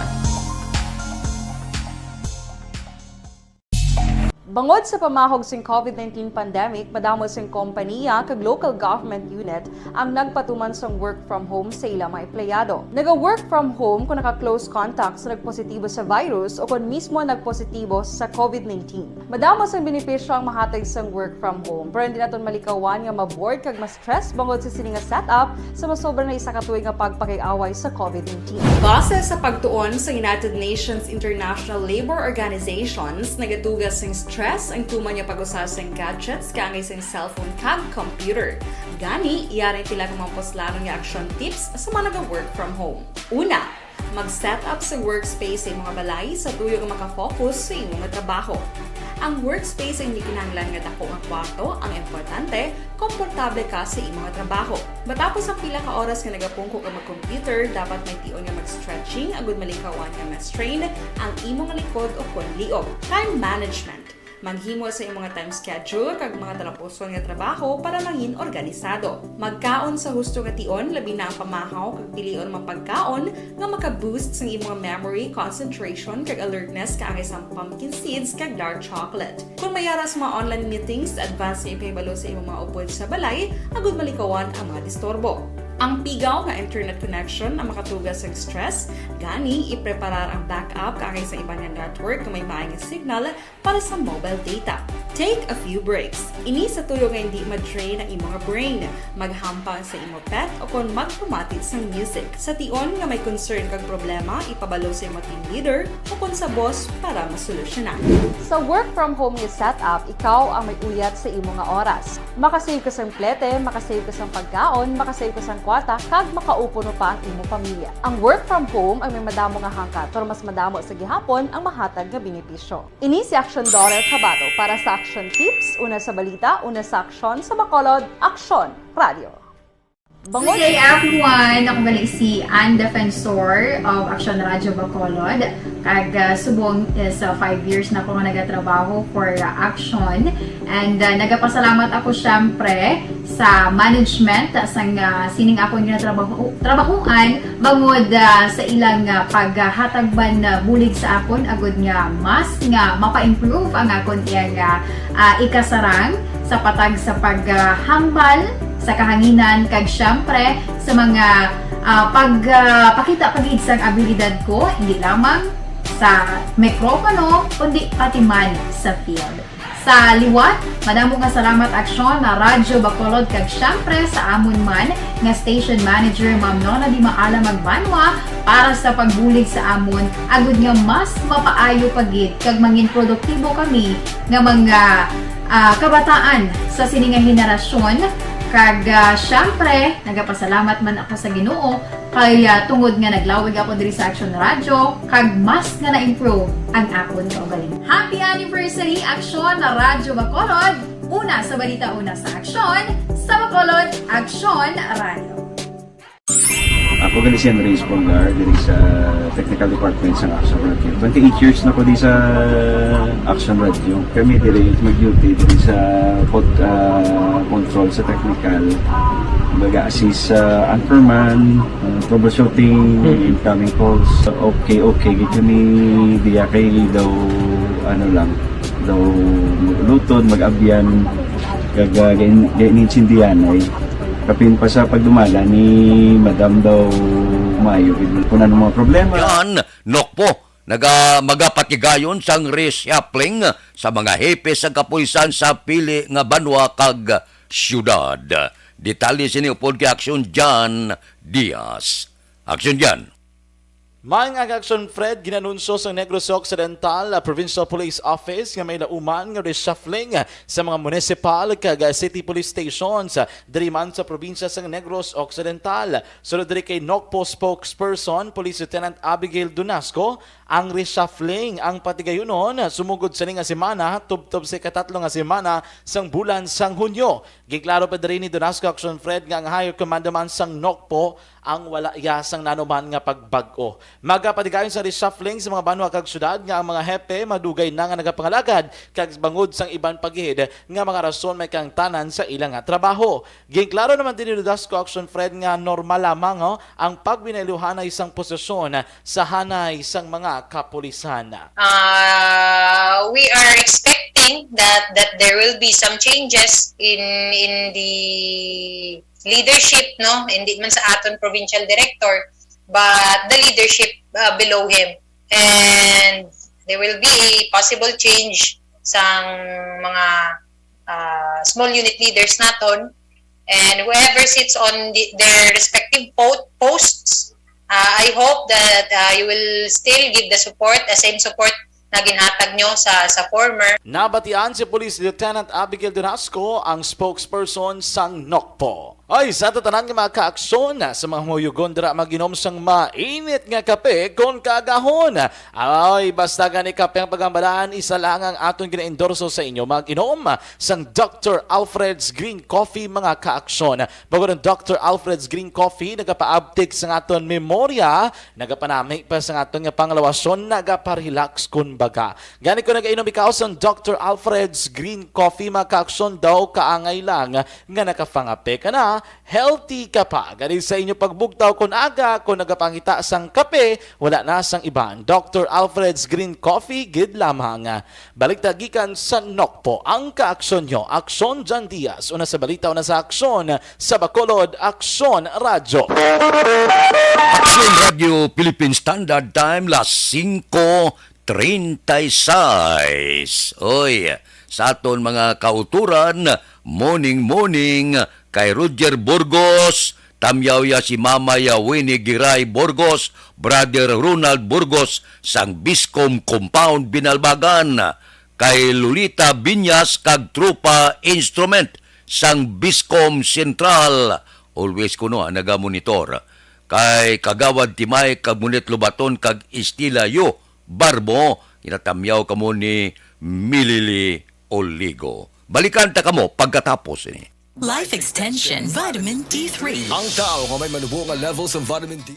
Bangod sa pamahog sing COVID nineteen pandemic, madamo sing kompaniya kag local government unit ang nagpatuman sang work from home sa ila mga empleyado. Naga-work from home kung naka-close contact sa nagpositibo sa virus o kon mismo nagpositibo sa COVID nineteen. Madamo sang benepisyo ang mahatag sang work from home, pero hindi naton malikawan nga ma-bored kag ma-stress bangod sa sini nga setup sa masobra na isa ka tuig nga pagpakig-away sa COVID nineteen. Base sa pagtuon sa United Nations International Labour Organizations, nagaduga sing stress stress ang tuman nga pag-usa sang gadgets kaangay sang cellphone kag computer. Gani, yari pila ka mga puslanon nga action tips sa mga naga-work from home. Una, mag-set up sa workspace sa imong balay sa tuyo nga makafocus sa imong trabaho. Ang workspace ay hindi kinahanglan nga dako nga kwarto, ang importante, komportable ka sa imong trabaho. Matapos ang pila ka oras nga nagapungko ka mag-computer, dapat may tion nga mag-stretching agud malikawan nga ma-strain ang imong likod o kon liog. Time management. Maghimo sa imong time schedule kag mga talapuson nga trabaho para mangin organisado. Magkaon sa husto nga tion, labi na ang pamahaw kag pilion mga pagkaon nga maka-boost sang imong memory, concentration, kag alertness kaangay sang pumpkin seeds kag dark chocolate. Kung may ara sa mga online meetings, advance nga ipahibalo sa imong mga upod sa balay agud malikawan ang mga disturbo. Ang pigaw nga internet connection ang makatuga sa stress, gani ipreparar ang backup kaangay sa iban nga network nga may maayong signal para sa mobile data. Take a few breaks. Ini sa tuyo nga hindi ma-drain ang imong brain. Maghampang sa imo pet o kon magpamati sang music. Sa tion nga may concern kag problema, ipabalo sa imo team leader o kon sa boss para masolusyonan. Sa work from home nga setup, ikaw ang may uyat sa imo nga oras. Makasave ka sang plete, makasave ka sang pagkaon, makasave ka sang kwarta, kag makaupo pa ang imo pamilya. Ang work from home ang may madamo nga hangkat, pero mas madamo sa gihapon ang mahatag nga benepisyo. Ini si Action Daughter Kabato para sa Action Tips, una sa balita, una sa aksyon, sa Bacolod, Aksyon Radio. Bangod Good day, everyone! Ako gali si Ann Defensor of Action Radio Bacolod. Kag, ah, subong is, ah, five years na ako nga nagatrabaho for, ah, Action. And, ah, nagapasalamat ako, syempre, sa management, ah, sang, ah, sining akon nga trabaho, trabahuan, bangod, ah, sa ilang, ah, paghatag man, ah, bulig sa akon, agud nga mas nga mapa-improve ang akon iyang, ah, ah, ikasarang sa patag sa paghambal sa kahanginan, kag syempre sa mga, ah, pag, ah, pakita pa gid sang abilidad ko, hindi lamang sa mikropono, kundi pati man sa field. Sa liwat, madamo nga salamat, Aksyon, na Radyo Bacolod, kag syempre sa amon man nga station manager, Ma'am Nona Di Maala Magbanwa, para sa pagbulig sa amon, agud nga mas mapaayo pa gid kag mangin produktibo kami nga mga, ah, kabataan sa sini nga henerasyon. Kag, ah, syempre, nagapasalamat man ako sa Ginoo kay, ah, tungod nga naglawig ako diri sa Action Radio, kag mas nga na-improve ang akon kaugalingon. Happy anniversary, Aksyon na Radyo Bacolod! Una sa balita, una sa aksyon, sa Bacolod, Aksyon Radio. Ako gali si Andres Polgar, diri sa Technical Department sa Action Radio. Twenty-eight years na ko di sa Action Radio. Kami diri mag-duty diri sa pod-, ah, control sa technical. Baga assist sa anchorman, ah, troubleshooting, incoming calls. Okay, okay, gid kami diya kay daw, ano lang, daw lutod, mag-abyan, kag, ah, gain-, gain-, insindihan ay. Kapin pa sa pagdumala ni Madam daw maayo gid kung ano mga problema. Yan, Nokpo, naga-, magapatigayon sang reshuffling sa mga hepe sa kapulisan sa pili nga banwa kag syudad. Detalye sini upod kay Aksyon Jan Diaz. Aksyon Jan. Maayong aga, Action Fred. Ginanunsyo sang Negros Occidental, ah, Provincial Police Office nga may lauman nga reshuffling, ah, sa mga municipal kag, ah, city police stations, ah, diri man sa probinsya sang Negros Occidental. Sunod diri kay Nokpo spokesperson, Police Lieutenant Abigail Donasco, ang reshuffling ang patigayunon, ah, sumugod sini nga semana, tubtob sa ikatatlo nga semana sang bulan sang Hunyo. Ginklaro pa diri ni Donasco, Action Fred, nga ang higher command man sang Nokpo ang wala iya sang nanuman nga pagbag-o. Magapatigayon sa reshuffling sa mga banwa kag syudad nga ang mga hepe madugay na nga nagapangalagad kag bangod sang iban pa gid nga mga rason may kahangtanan sa ila nga trabaho. Ginklaro naman diri ni Donasco, Action Fred, nga normal lamang, oh, ang pagbinayluhanay sang posisyon sa hanay sang mga kapulisan. Uh, we are expecting that that there will be some changes in in the leadership, no? Hindi man sa aton provincial director, but the leadership, uh, below him. And there will be a possible change sang mga, uh, small unit leaders naton. And whoever sits on the, their respective po-, posts, uh, I hope that, uh, you will still give the support, the same support na ginhatag nyo sa, sa former. Nabatian si Police Lieutenant Abigail Durasco, ang spokesperson sang NOCPO. Oy, sa aton tanan nga mga kaaksyon, sa mga humoyugon dira mag-inom sang mainit nga kape kon kaagahon. Ay, basta gani kape ang paghambalan, isa lang ang aton gina-endorso sa inyo, mag-inom sang Doctor Alfred's Green Coffee, mga kaaksyon. Bangod ang Doctor Alfred's Green Coffee, nagapaabtik sa aton memorya, nagapanami pa sa aton nga panglawason, nagapa-relax, kumbaga. Gani, kung nagainom ikaw sang Doctor Alfred's Green Coffee, mga kaaksyon, daw kaangay lang nga nakapangape ka na, healthy ka pa. Gani, sa inyo pagbugtaw kon aga, kung nagapangita sang kape, wala na sang iban. Doctor Alfred's Green Coffee gid lamang. Balikta gikan sa NOCPO, ang kaaksyon nyo, Aksyon Jan Diaz, una sa balita, una sa aksyon, sa Bacolod, Aksyon Radyo. Aksyon Radyo Philippine Standard Time, las singko treinta y seis. Oy, sa aton mga kauturan, morning, morning kay Roger Burgos, tamyaw ya si Mama ya Winnie Giray Burgos, Brother Ronald Burgos, sang Biscom Compound Binalbagan, kay Lolita Binyas kag Tropa Instrument sang Biscom Central. Always kuno, ah, nagamonitor. Kay Kagawad Timay kag Munit Lobaton kag Estila Yo Barbo, ginatamyaw kamo ni Milili Oligo. Balikan ta kamo pagkatapos ini. Life Extension Vitamin D three. Ang tao nga may manubo nga level sa vitamin D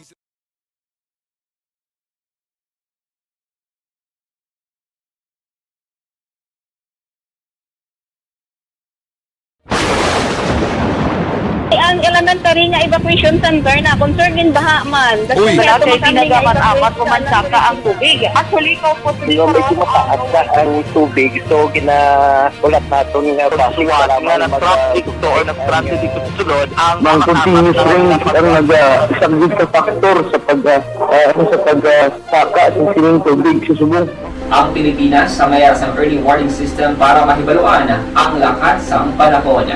Ang elementary nga evacuation center na concern gin baha man. Uy. Wala kay tinaga man amat human saka ang tubig. Actually, ko po Nga medyo mataas na ang tubig, so ginahulat naton nga basi nga na-traffic to or na-stranded dito sa sulod ang Ang continuous rain ang nagasaglit sa factor sa pag ah, ah, ano, sa pag ah, saka sa sining tubig sa subong. Ang Pilipinas sa mayar sang early warning system para mahibaluan ang lakat sang panahon.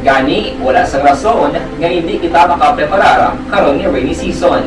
Gani, wala sang rason nga hindi kita makapreparar karon nga rainy season.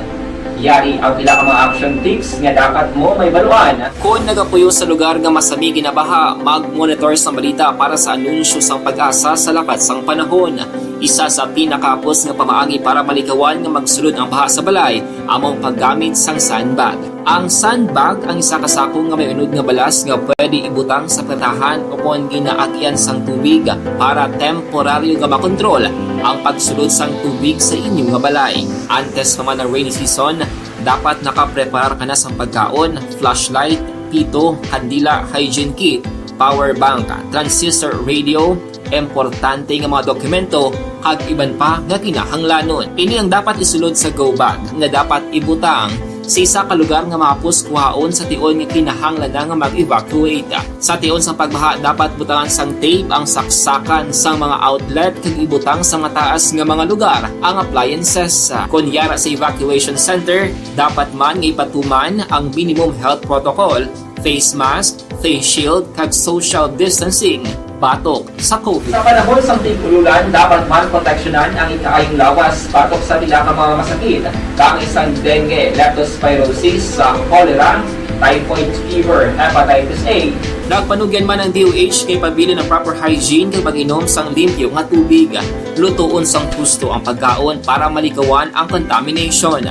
Yari ang pila ka mga action tips nga dapat mo mahibaluan. Kon nagapuyo sa lugar nga masami ginabaha, mag-monitor sang balita para sa anunsyo sang PAGASA sa lakat sang panahon. Isa sa pinakahapos nga pamaagi para malikawan nga magsulod ang baha sa balay amo ang paggamit sang sandbag. Ang sandbag ang isa ka sako nga may unod nga balas nga pwede ibutang sa pirtahan o kon ginaagian sang tubig para temporaryo nga makontrol ang pagsulod sang tubig sa inyo nga balay. Antes pa man ang rainy season, dapat nakapreparar ka na sang pagkaon, flashlight, pito, kandila, hygiene kit, power bank, transistor radio, importante nga mga dokumento, kag iban pa nga kinahanglanon. Ini ang dapat isulod sa go bag nga dapat ibutang sa isa ka lugar nga mahapos kuhaon sa tion nga kinahanglan na nga mag-evacuate. Sa tion sang pagbaha, dapat butangan sang tape ang saksakan sang mga outlet kag ibutang sa mataas nga mga lugar ang appliances. Kon yara sa evacuation center, dapat man nga ipatuman ang minimum health protocol, face mask, face shield, kag social distancing batok sa COVID. Sa panahon sang tig-ululan, dapat man proteksyonan ang ikaayong lawas batok sa pila ka mga masakit, kaangay sang dengue, leptospirosis, sa cholera, typhoid fever, hepatitis A. Nagpanugyan man ang D O H nga ipabilin ang proper hygiene kag mag-inom sang limpyo nga tubig. Lutoon sang husto ang pagkaon para malikawan ang contamination.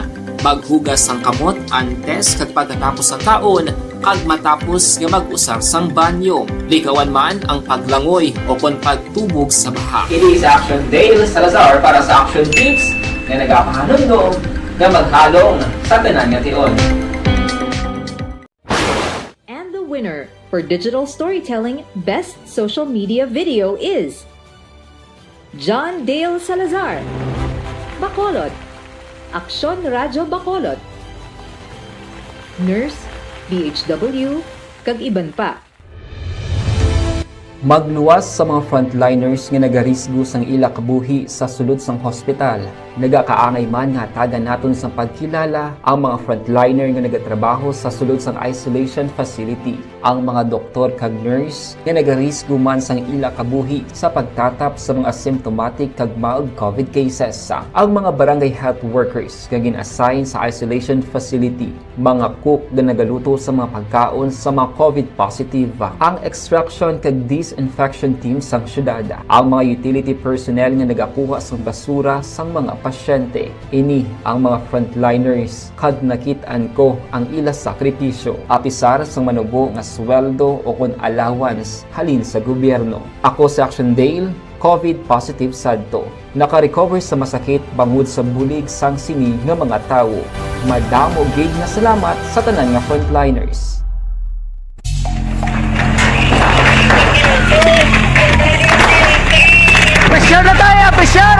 Maghugas sang kamot antes kag pagkatapos sang kaon, kag matapos nga mag-usar sang banyo. Likawan man ang paglangoy o kon pagtubog sa baha. Ini si Action Dale Salazar para sa Action Tips nga nagapahanumdom nga maghalong sa tanan nga tion. And the winner for Digital Storytelling Best Social Media Video is John Dale Salazar, Bacolod, Aksyon Radyo Bacolod, Nurse, D H W, kag iban pa. Magluwas sa mga frontliners nga nagarisgo sang ila kabuhi sa sulod sang hospital. Nagakaangay man nga hatagan naton sang pagkilala ang mga frontliner nga nagatrabaho sa sulod sang isolation facility, ang mga doktor kag nurse nga nagarisgo man sang ila kabuhi sa pagtatap sa mga asymptomatic kag mild COVID cases, ang mga barangay health workers nga gin-assign sa isolation facility, mga cook nga nagaluto sa mga pagkaon sa mga COVID positive, ang extraction kag disinfection team sang syudad, ang mga utility personnel nga nagakuha sang basura sang mga pasyente. Ini ang mga frontliners, kag nakit-an ko ang ila sakripisyo, apisar sang manubo nga sweldo o kon allowance halin sa gobyerno. Ako si Action Dale, COVID positive sadto. Naka-recover sa masakit bangod sa bulig sang sini nga mga tawo. Madamo gid nga salamat sa tanan nga frontliners. Pressure na tayo! Pressure!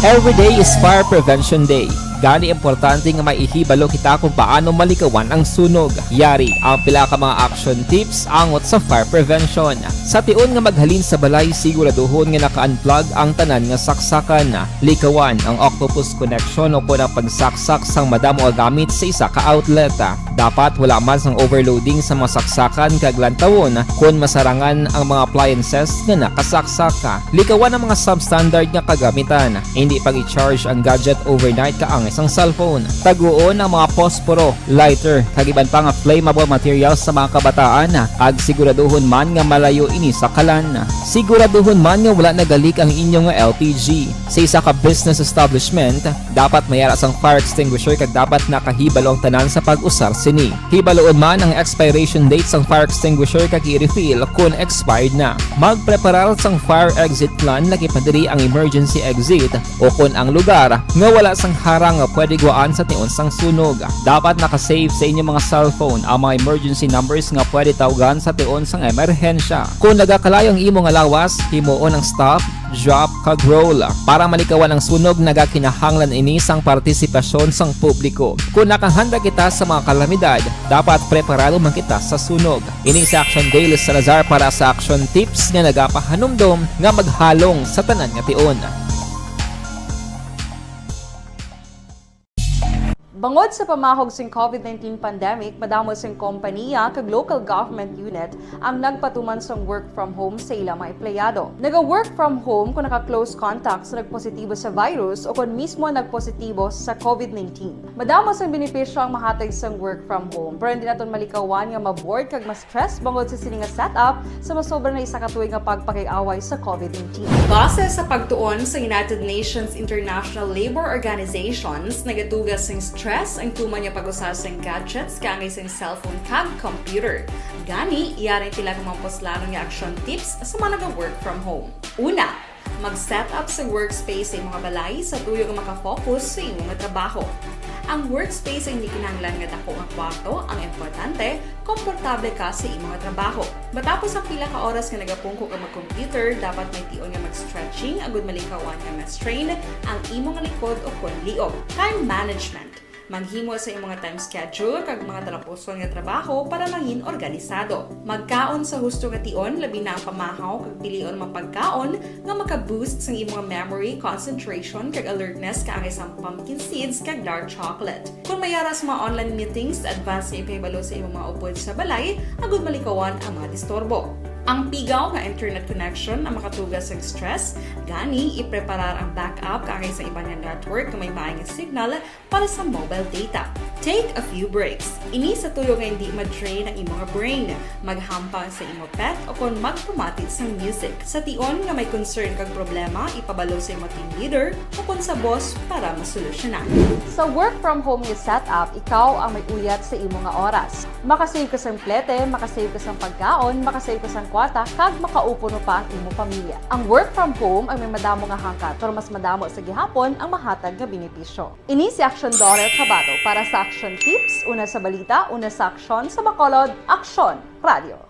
Every day is Fire Prevention Day. Gani, importante nga may ihibalo kita kung paano malikawan ang sunog. Yari ang pila ka mga action tips angot sa fire prevention. Sa tion nga maghalin sa balay, siguraduhon nga naka-unplug ang tanan nga saksakan. Likawan ang octopus connection o kon ang pagsaksak sang madamo nga gamit sa isa ka outlet. Dapat wala man sang overloading sa mga saksakan kag lantawon kon masarangan ang mga appliances nga nakasaksak. Likawan ang mga substandard nga kagamitan. Hindi pag-i-charge ang gadget overnight kaangay sang cellphone. Taguon ang mga posporo, lighter, kag iban pa nga flammable materials sa mga kabataan, kag siguraduhon man nga malayo ini sa kalan. Siguraduhon man nga wala nagalik ang inyo nga L P G. Sa isa ka business establishment, dapat may ara sang fire extinguisher kag dapat nakahibalo ang tanan sa pag-usar sini. Hibaloon man ang expiration date sang fire extinguisher kag i-refill kon expired na. Magpreparar sang fire exit plan, laki pa diri ang emergency exit o kon ang lugar nga wala sang harang nga pwede guwaan sa tion sang sunog. Dapat naka-save sa inyo mga cellphone ang mga emergency numbers nga pwede tawgan sa tion sang emerhensya. Kon nagakalayo ang imo nga lawas, himuon ang stop, drop, kag roll. Para malikawan ang sunog, nagakinahanglan ini sang partisipasyon sang publiko. Kon nakahanda kita sa mga kalamidad, dapat preparado man kita sa sunog. Ini si Action Dale Salazar para sa Action Tips nga nagapahanumdom nga maghalong sa tanan nga tion. Bangod sa pamahog sing COVID nineteen pandemic, madamo sing kompaniya kag local government unit ang nagpatuman sang work from home sa ila mga empleyado. Naga-work from home kung naka-close contact sa nagpositibo sa virus o kon mismo nagpositibo sa COVID nineteen. Madamo sang benepisyo ang mahatag sang work from home, pero hindi naton malikawan nga ma-bored kag ma-stress bangod sa sini nga setup sa masobra na isa ka tuig nga pagpakig-away sa COVID nineteen. Base sa pagtuon sa United Nations International Labor Organizations, nagatuga sing stress ang tuman nga pag-usar sing gadgets kaangay sing cellphone kag computer. Gani, yari ang pila ka mga puslanon nga action tips sa mga naga-work from home. Una, mag-set up sa workspace sa imong balay sa tuyo nga maka-focus sa imo nga trabaho. Ang workspace ay hindi kinahanglan nga dako nga kwarto, ang importante, komportable ka sa imo nga trabaho. Matapos ang pila ka oras nga nagapungko ka mag-computer, dapat may tion nga mag-stretching agud malikawan nga ma-strain ang imo nga likod o kon liog. Time management. Maghimo sa imong nga time schedule kag mga talapuson nga trabaho para mangin organisado. Magkaon sa husto nga tion, labi na ang pamahaw kag pilion mga pagkaon nga maka-boost sang imong memory, concentration, kag alertness kaangay sang pumpkin seeds kag dark chocolate. Kung may ara sa mga online meetings, advance nga ipahibalo sa imong mga upod sa balay agud malikawan ang mga disturbo. Ang pigaw nga internet connection ang makatuga sang stress, gani ipreparar ang backup kaangay sa iban nga network nga may maay nga signal para sa mobile data. Take a few breaks. Ini sa tuyo nga hindi ma-drain ang imo nga brain. Maghampang sa imo pet o kon magpamati sang music. Sa tion nga may concern kag problema, ipabalo sa imo team leader o kon sa boss para masolusyonan. Sa work from home nga setup, ikaw ang may uyat sa imo nga oras. Makasave ka sang plete, makasave ka sang pagkaon, makasave ka sang kwarta, kag makaupuno pa ang imo pamilya. Ang work from home ang may madamo nga hangkat, pero mas madamo sa gihapon ang mahatag nga benepisyo. Ini si Aksyon Dorel Cabato para sa Aksyon Tips, una sa balita, una sa aksyon, sa Bacolod, Aksyon Radio.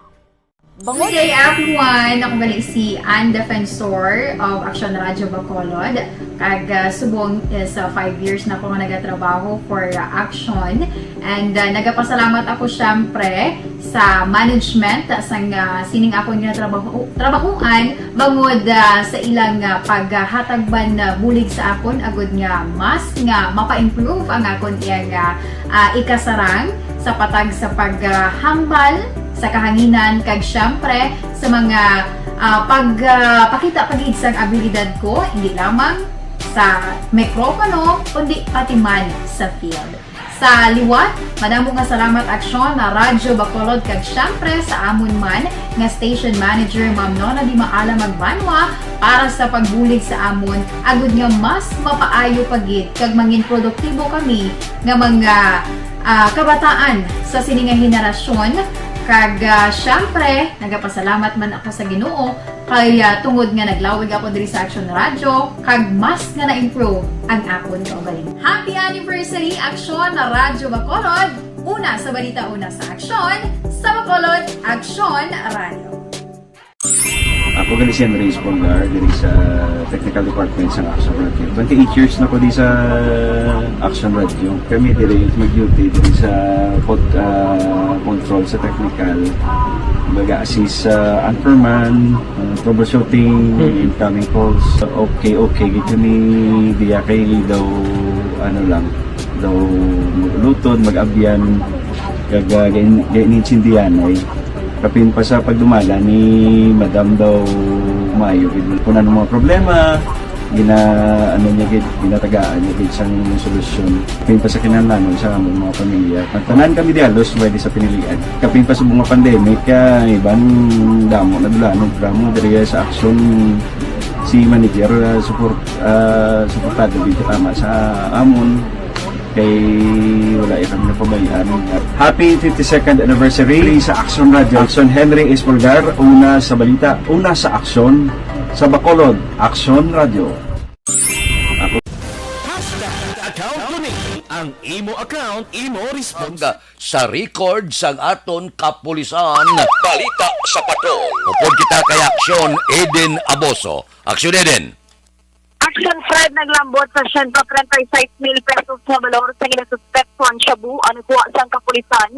Good day, everyone! Ako gali si Ann Defensor of Action Radio Bacolod. Kag, ah, subong is, ah, five years na ko nga nagatrabaho for, ah, Action. And, ah, nagapasalamat ako, syempre, sa management sang, ah, sining akon nga trabaho, trabahoan bangod, ah, sa ilang, ah, paghatag man, ah, bulig sa akon agud nga mas nga mapa-improve ang akon iyang, ah, ah, ikasarang sa patag sa paghambal sa kahanginan kag, syempre, sa mga, ah, pag, ah, pakita pa gid sang abilidad ko, hindi lamang sa mikropono, kundi pati man sa field. Sa liwat, madamo nga salamat, Aksyon, na Radyo Bacolod, kag syempre sa amon man nga station manager, Ma'am Nona Di Maala Magbanwa, para sa pagbulig sa amon, agud nga mas mapaayo pa gid kag mangin produktibo kami nga mga, ah, kabataan sa sini nga henerasyon. Kag, ah, syempre, nagapasalamat man ako sa Ginoo kay, ah, tungod nga naglawig ako diri sa Action Radio, kag mas nga na-improve ang akon kaugalingon. Happy anniversary, Action Radyo Bacolod! Una sa balita, una sa aksyon, sa Bacolod, Action Radio. Ako gali si Andres Polgar diri sa technical department sa Action Radio. Twenty-eight years na ko di sa Action Radio. Kami diri mag-duty diri sa pod, ah, control sa technical. Baga assist sa anchorman, ah, troubleshooting, incoming calls. Okay, okay. Gito ni diya kay daw ano lang, daw luton, mag-abyan, kag ah, gain- gain-, insindihanay. Kapin pa sa pagdumala ni Madam daw maayo gid. Kung ano mga problema, gina ano niya gid, ginatagaan niya gid sang solusyon. Kapin pa sa kinahanglanon sa among mga pamilya. Ang tanan kami di halos pwede sa pinilian. Kapin pa sa mga pandemic, kaya iban damo na dulanon, damo diri sa aksyon si manager, ah, support, ah, suportado gid tama sa amon. Kay wala kami napabayaan. Happy fifty-second anniversary sa Action Radio. Action Henry Espolgar, una sa balita, una sa aksyon, sa Bacolod, Action Radio. Hashtag account ko ni. Ang imo account, imo response. Sa record sang aton kapulisan. Balita sa patrol. Upod kita kay Aksyon Eden Aboso. Aksyon Eden. Action Fred naglambot sa siyento treinta y seis mil pesos nga balor sa ginasuspektuhan shabu ang nakuha sang kapulisan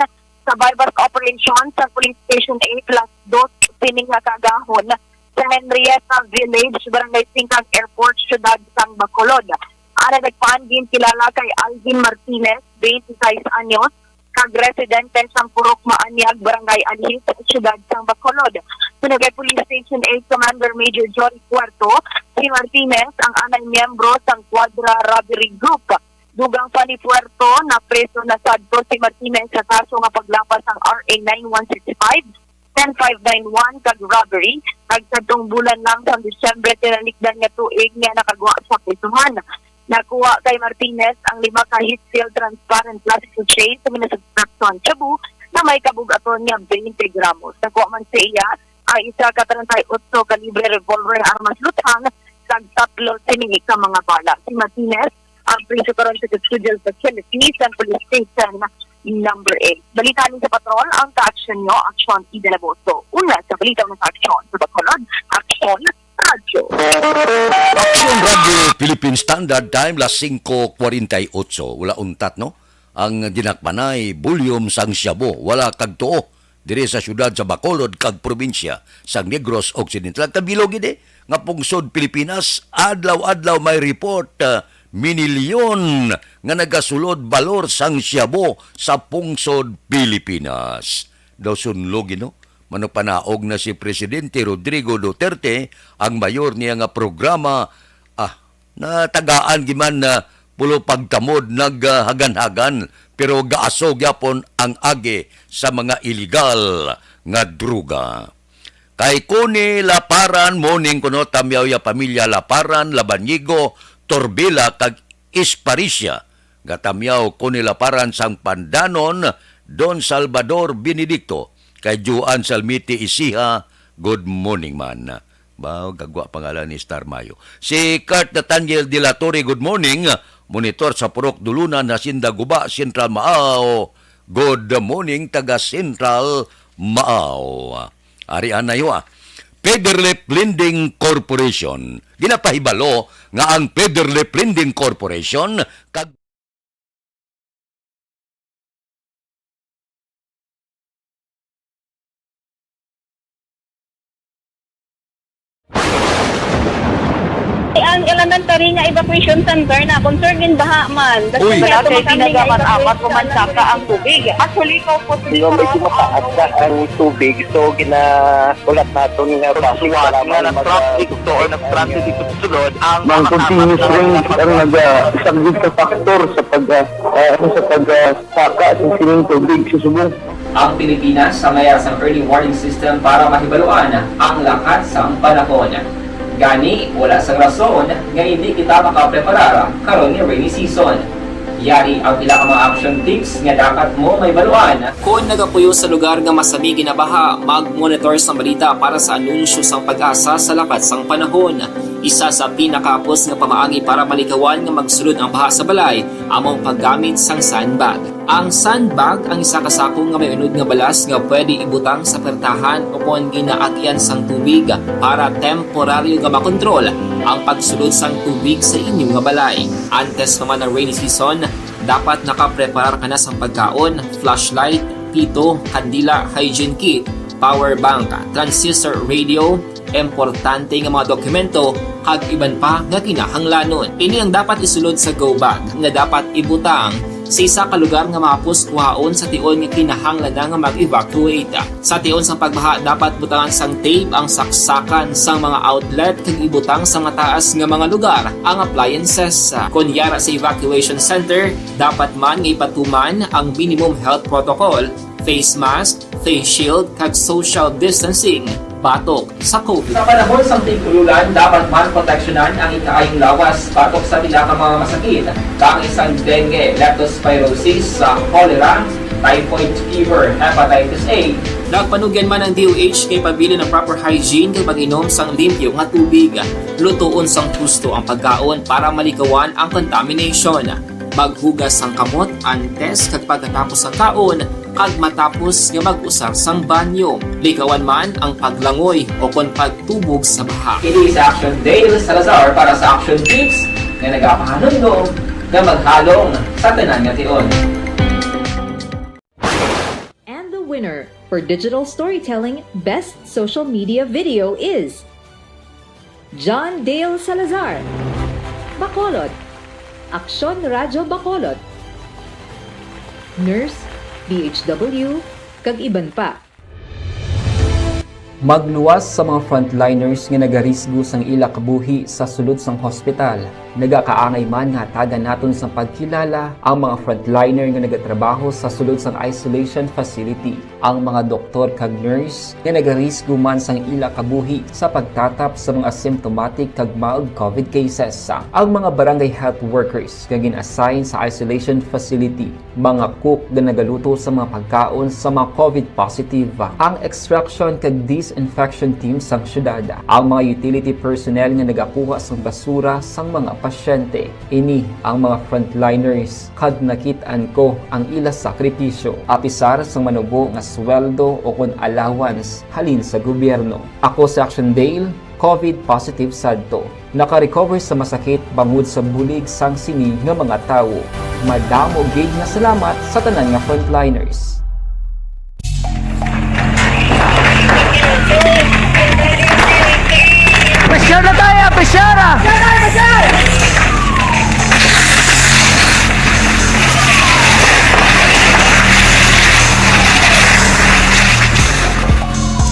sa buy-bust operation sa Police Station eight, alas dos sining nga kaagahon sa Henrietta Village, Barangay Singkang Airport, Siyudad sang Bacolod. Ang nadakpan ginkilala kay Alvin Martinez, twenty-six anyos, kag residente sang Purok Maanyag, Barangay Alhis, Siyudad sang Bacolod. Suno kay Police Station eight Commander Major Joy Puerto, si Martinez ang anay miyembro sang Quadra Robbery Group. Dugang pa ni Puerto, napreso na sadto si Martinez sa kaso nga paglapas sang R A nine one six five, ten five nine one kag robbery, kag sadtong bulan lang sang Disyembre tinalikdan nga tuig niya nakagwa sa prisuhan. Nakuha kay Martinez ang lima ka Heathfield transparent plastic sachet sa ginasuspektuhan shabu nga may kabug-aton nga twenty gramos. Nakuha man sa iya ang isa ka treinta y ocho kalibre revolver nga armas luthang kag tatlo sini ka mga bala. Si Martinez ang priso karon sa custodial facility sa police station number eight. Balita ni sa patrol ang kaaksyon nyo, Aksyon Ida Laboso. Una sa balita mo sa aksyon sa Bacolod, Aksyon Radyo. Aksyon Radyo Philippine Standard Time, las singko kuwarenta y ocho. Wala untat, no? Ang dinakpanay, volume sang shabu, wala kagtuo. Diri sa siyudad sa Bacolod kag probinsya sang Negros Occidental. Ang kabilog gid eh, nga pungsod Pilipinas, adlaw-adlaw may report, ah, minilyon nga nagasulod balor sang shabu sa pungsod Pilipinas. Daw sunlog, no? Manupanaog na si Presidente Rodrigo Duterte ang mayor niya nga programa, ah, natagaan giman na pulo pagtamod naghaganhagan, pero gaaso gyapon ang agi sa mga iligal nga droga. Kay Connie Laparan, morning kuno, tamyaw ya pamilya Laparan, Labanigo, Torbila, kag Esparicia. Gatamyaw Connie Laparan sang Pandanon, Don Salvador Benedicto, kay Joan Salmiti Isiha, good morning man. Ba, gagwa pangalan ni Star Mayo. Si Kurt Nathaniel de la Torre, good morning. Monitor sa Purok Dulunan, Hacienda Guba, Central Maao. Good morning, taga Central Maao. Ari anay wa. Federlip Lending Corporation. Ginapahibalo nga ang Federlip Lending Corporation kag Ang elementary nga evacuation center na concern in baha man. Uy. Wala kay ginagaman amat ko man saka ang tubig. Actually, ko po. Di ba, medyo mataas na ang tubig, so gina-, ulat naton nga basi nga nag-traffic to or nag-traffic ito sulod ang mga continuous rain ang nag-, ah, isang big factor sa pag, ah, ah, ano, sa pag, ah, saka sa sining tubig sa subong. Ang Pilipinas sa mayar sang early warning system para mahibaluan ang lakat sang panahon. Gani, wala sang rason nga hindi kita makapreparar karon nga rainy season. Yari ang pila ka mga action tips nga dapat mo mahibaluan. Kon nagapuyo sa lugar nga masami ginabaha, mag-monitor sang balita para sa anunsyo sang PAGASA sa lakat sang panahon. Isa sa pinakahapos nga pamaagi para malikawan nga magsulod ang baha sa balay amo ang paggamit sang sandbag. Ang sandbag ang isa ka sako nga may unod nga balas nga pwede ibutang sa pertahan o kon ginaagyan sang tubig para temporaryo nga makontrol ang pagsulod sang tubig sa inyo nga balay. Antes pa man ang rainy season, dapat nakapreparar ka na sang pagkaon, flashlight, pito, kandila, hygiene kit, power bank, transistor radio, importante nga mga dokumento, kag iban pa nga kinahanglanon. Ini ang dapat isulod sa go bag nga dapat ibutang sa isa ka lugar nga mahapos kuhaon sa tion nga kinahanglan na nga mag-evacuate. Sa tion sang pagbaha, dapat butangan sang tape ang saksakan sang mga outlet kag ibutang sa mataas nga mga lugar ang appliances. Kon yara sa evacuation center, dapat man nga ipatuman ang minimum health protocol, face mask, face shield, kag social distancing batok sa COVID. Sa panahon sang tig-ululan, dapat man proteksyonan ang ikaayong lawas batok sa pila ka mga masakit, kaangay sang dengue, leptospirosis, sa cholera, typhoid fever, hepatitis A. Nagpanugyan man ang D O H nga ipabilin ang proper hygiene kag pag-inom sang limpyo nga tubig. Lutoon sang husto ang pagkaon para malikawan ang contamination. Maghugas sang kamot antes kag pagkatapos sang kaon, kag matapos nga mag-usar sang banyo. Likawan man ang paglangoy o kon pagtubog sa baha. Kini si Action Dale Salazar para sa Action Tips nga nagapahanumdom nga maghalong sa tanan nga tion. And the winner for digital storytelling best social media video is John Dale Salazar, Bacolod, Aksyon Radyo Bacolod, Nurse, D H W, kag iban pa. Magluwas sa mga frontliners nga nagarisgo sang ila kabuhi sa sulod sang hospital. Nagakaangay man nga hatagan naton sang pagkilala ang mga frontliner nga nagatrabaho sa sulod sang isolation facility, ang mga doktor kag nurse nga nagarisgo man sang ila kabuhi sa pagtatap sa mga asymptomatic kag mild COVID cases, ang mga barangay health workers nga gin-assign sa isolation facility, mga cook nga nagaluto sa mga pagkaon sa mga COVID positive, ang extraction kag disinfection team sang syudad, ang mga utility personnel nga nagakuha sang basura sang mga pasyente. Ini ang mga frontliners, kag nakit-an ko ang ila sakripisyo, apisar sang manubo nga sweldo o kon allowance halin sa gobyerno. Ako si Action Dale, COVID positive sadto. Naka-recover sa masakit bangod sa bulig sang sini nga mga tawo. Madamo gid nga salamat sa tanan nga frontliners. Pressure na tayo! Pressure na!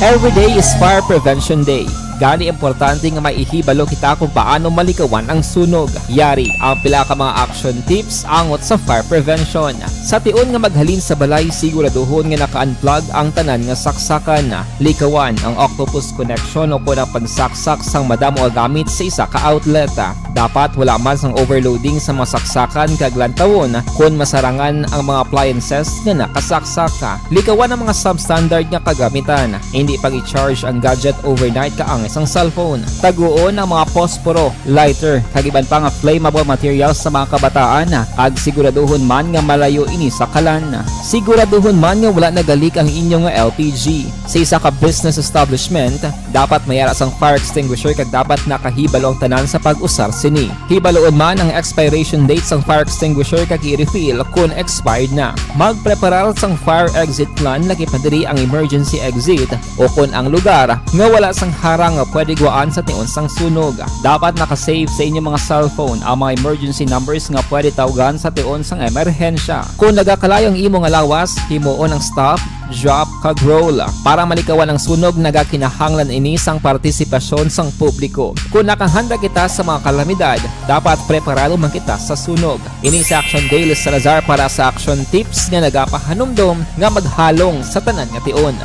Every day is Fire Prevention Day. Gani importante nga maihibalo kita kung paano malikawan ang sunog. Yari ang pila ka mga action tips angot sa fire prevention. Sa tion nga maghalin sa balay, siguraduhon nga naka-unplug ang tanan nga saksakan. Likawan ang octopus connection o kon ang pagsaksak sang madamo nga gamit sa isa ka outlet. Dapat wala man sang overloading sa mga saksakan kag lantawon kon masarangan ang mga appliances nga nakasaksak. Likawan ang mga substandard nga kagamitan. Indi pag-i-charge ang gadget overnight kaang sang cellphone. Taguon ang mga posporo, lighter, kag iban pa nga flammable materials sa mga kabataan, kag siguraduhon man nga malayo ini sa kalan. Siguraduhon man nga wala nagalik ang inyo nga L P G. Sa isa ka business establishment, dapat may ara sang fire extinguisher kag dapat nakahibalo ang tanan sa pag-usar sini. Hibaluon man ang expiration date sang fire extinguisher kag i-refill kon expired na. Magpreparar sang fire exit plan, lakip na diri ang emergency exit, o kon ang lugar nga wala sang harang nga pwede gwaan sa tion sang sunog. Dapat naka-save sa inyo mga cellphone ang mga emergency numbers nga pwede tawgan sa tion sang emerhensya. Kung nagakalayo ang imo nga lawas, himuon ang stop, drop, kag roll. Para malikawan ang sunog, nagakinahanglan ini sang partisipasyon sang publiko. Kung nakahanda kita sa mga kalamidad, dapat preparado man kita sa sunog. Ini si Action Dale Salazar para sa Action Tips nga nagapahanumdom nga maghalong sa tanan nga tion.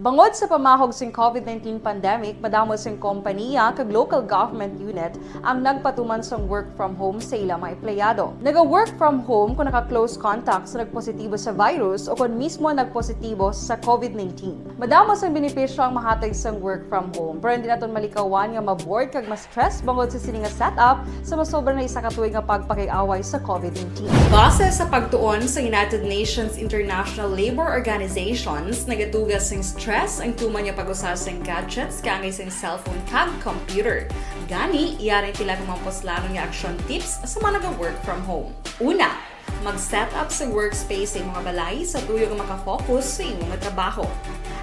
Bangod sa pamahog sing COVID nineteen pandemic, madamo sing kompaniya kag local government unit ang nagpatuman sang work from home sa ila mga empleyado. Naga-work from home kung naka-close contact sa nagpositibo sa virus o kon mismo nagpositibo sa COVID nineteen. Madamo sang benepisyo ang mahatag sang work from home, pero hindi naton malikawan nga ma-bored kag ma-stress bangod sa sini nga setup sa masobra na isa ka tuig nga pagpakig-away sa COVID nineteen. Base sa pagtuon sa United Nations International Labour Organizations, nagatuga sing stress ang tuman nga pag-usa sing gadgets kaangay sing cellphone kag computer. Gani, yari ang pila ka mga puslanon nga action tips sa mga naga-work from home. Una, mag-set up sa workspace sa imong balay sa tuyo nga makafocus sa imong trabaho.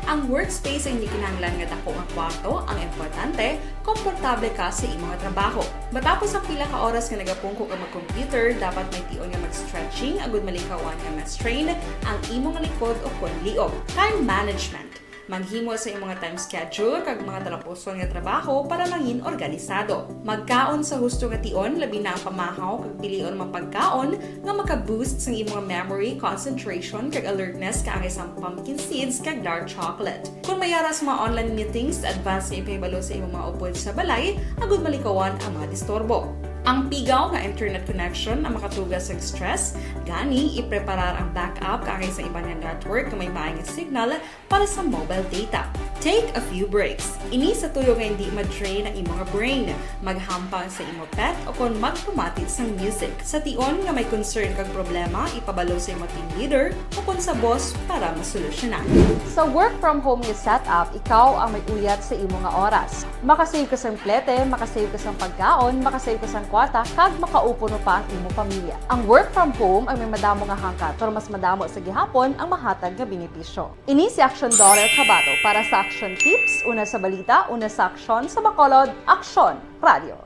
Ang workspace ay hindi kinahanglan nga dako nga kwarto, ang importante, komportable ka sa imong trabaho. Matapos ang pila ka oras nga nagapungko ka mag-computer, dapat may tion nga mag-stretching agud malikawan nga ma-strain ang imong likod o kon liog. Time management. Maghimo sa imong time schedule kag mga talapuson nga trabaho para mangin organisado. Magkaon sa husto nga tion, labi na ang pamahaw kag pilion mga pagkaon nga maka-boost sang imong memory, concentration, kag alertness kaangay sang pumpkin seeds kag dark chocolate. Kung may ara sa mga online meetings, advance nga ipahibalo sa imong mga upod sa balay agud malikawan ang mga disturbo. Ang pigaw nga internet connection ang makatuga sa stress, gani ipreparar ang backup kaangay sa iban nga network nga may maayong signal para sa mobile data. Take a few breaks. Ini sa tuyo nga hindi ma-drain ang imong brain. Maghampang sa imo pet o kon magpamati sang music. Sa tion nga may concern kag problema, ipabalo sa imo team leader o kon sa boss para masolusyonan. Sa work from home nga setup, ikaw ang may uyat sa imo nga oras. Makasave ka sang plete, makasave ka sang pagkaon, makasave ka sang kwarta, kag makaupo pa ang imo pamilya. Ang work from home ay may madamo nga hangkat, pero mas madamo sa gihapon ang mahatag nga benepisyo. Ini si Action Daughter Kabato para sa Action Tips, una sa balita, una sa aksyon, sa Bacolod, Aksyon Radio.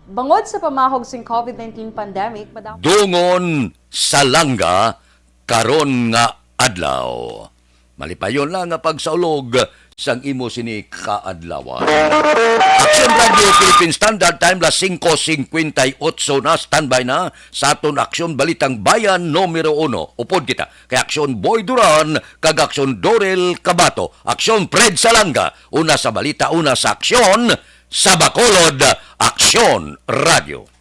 Bangod sa pamahog sing COVID nineteen pandemic, madamo Dungon, Salanga, karon nga adlaw. Malipayon lang nga pagsaulog sang imo sini kaadlawan. Action Radio Philippine Standard Time, las singko singkwenta y otso na, standby na sa aton Aksyon Balitang Bayan numero uno. Upod kita kay Aksyon Boy Duran kag Aksyon Dorel Kabato, Aksyon Fred Salanga, una sa balita, una sa aksyon, sa Bacolod, Aksyon Radio.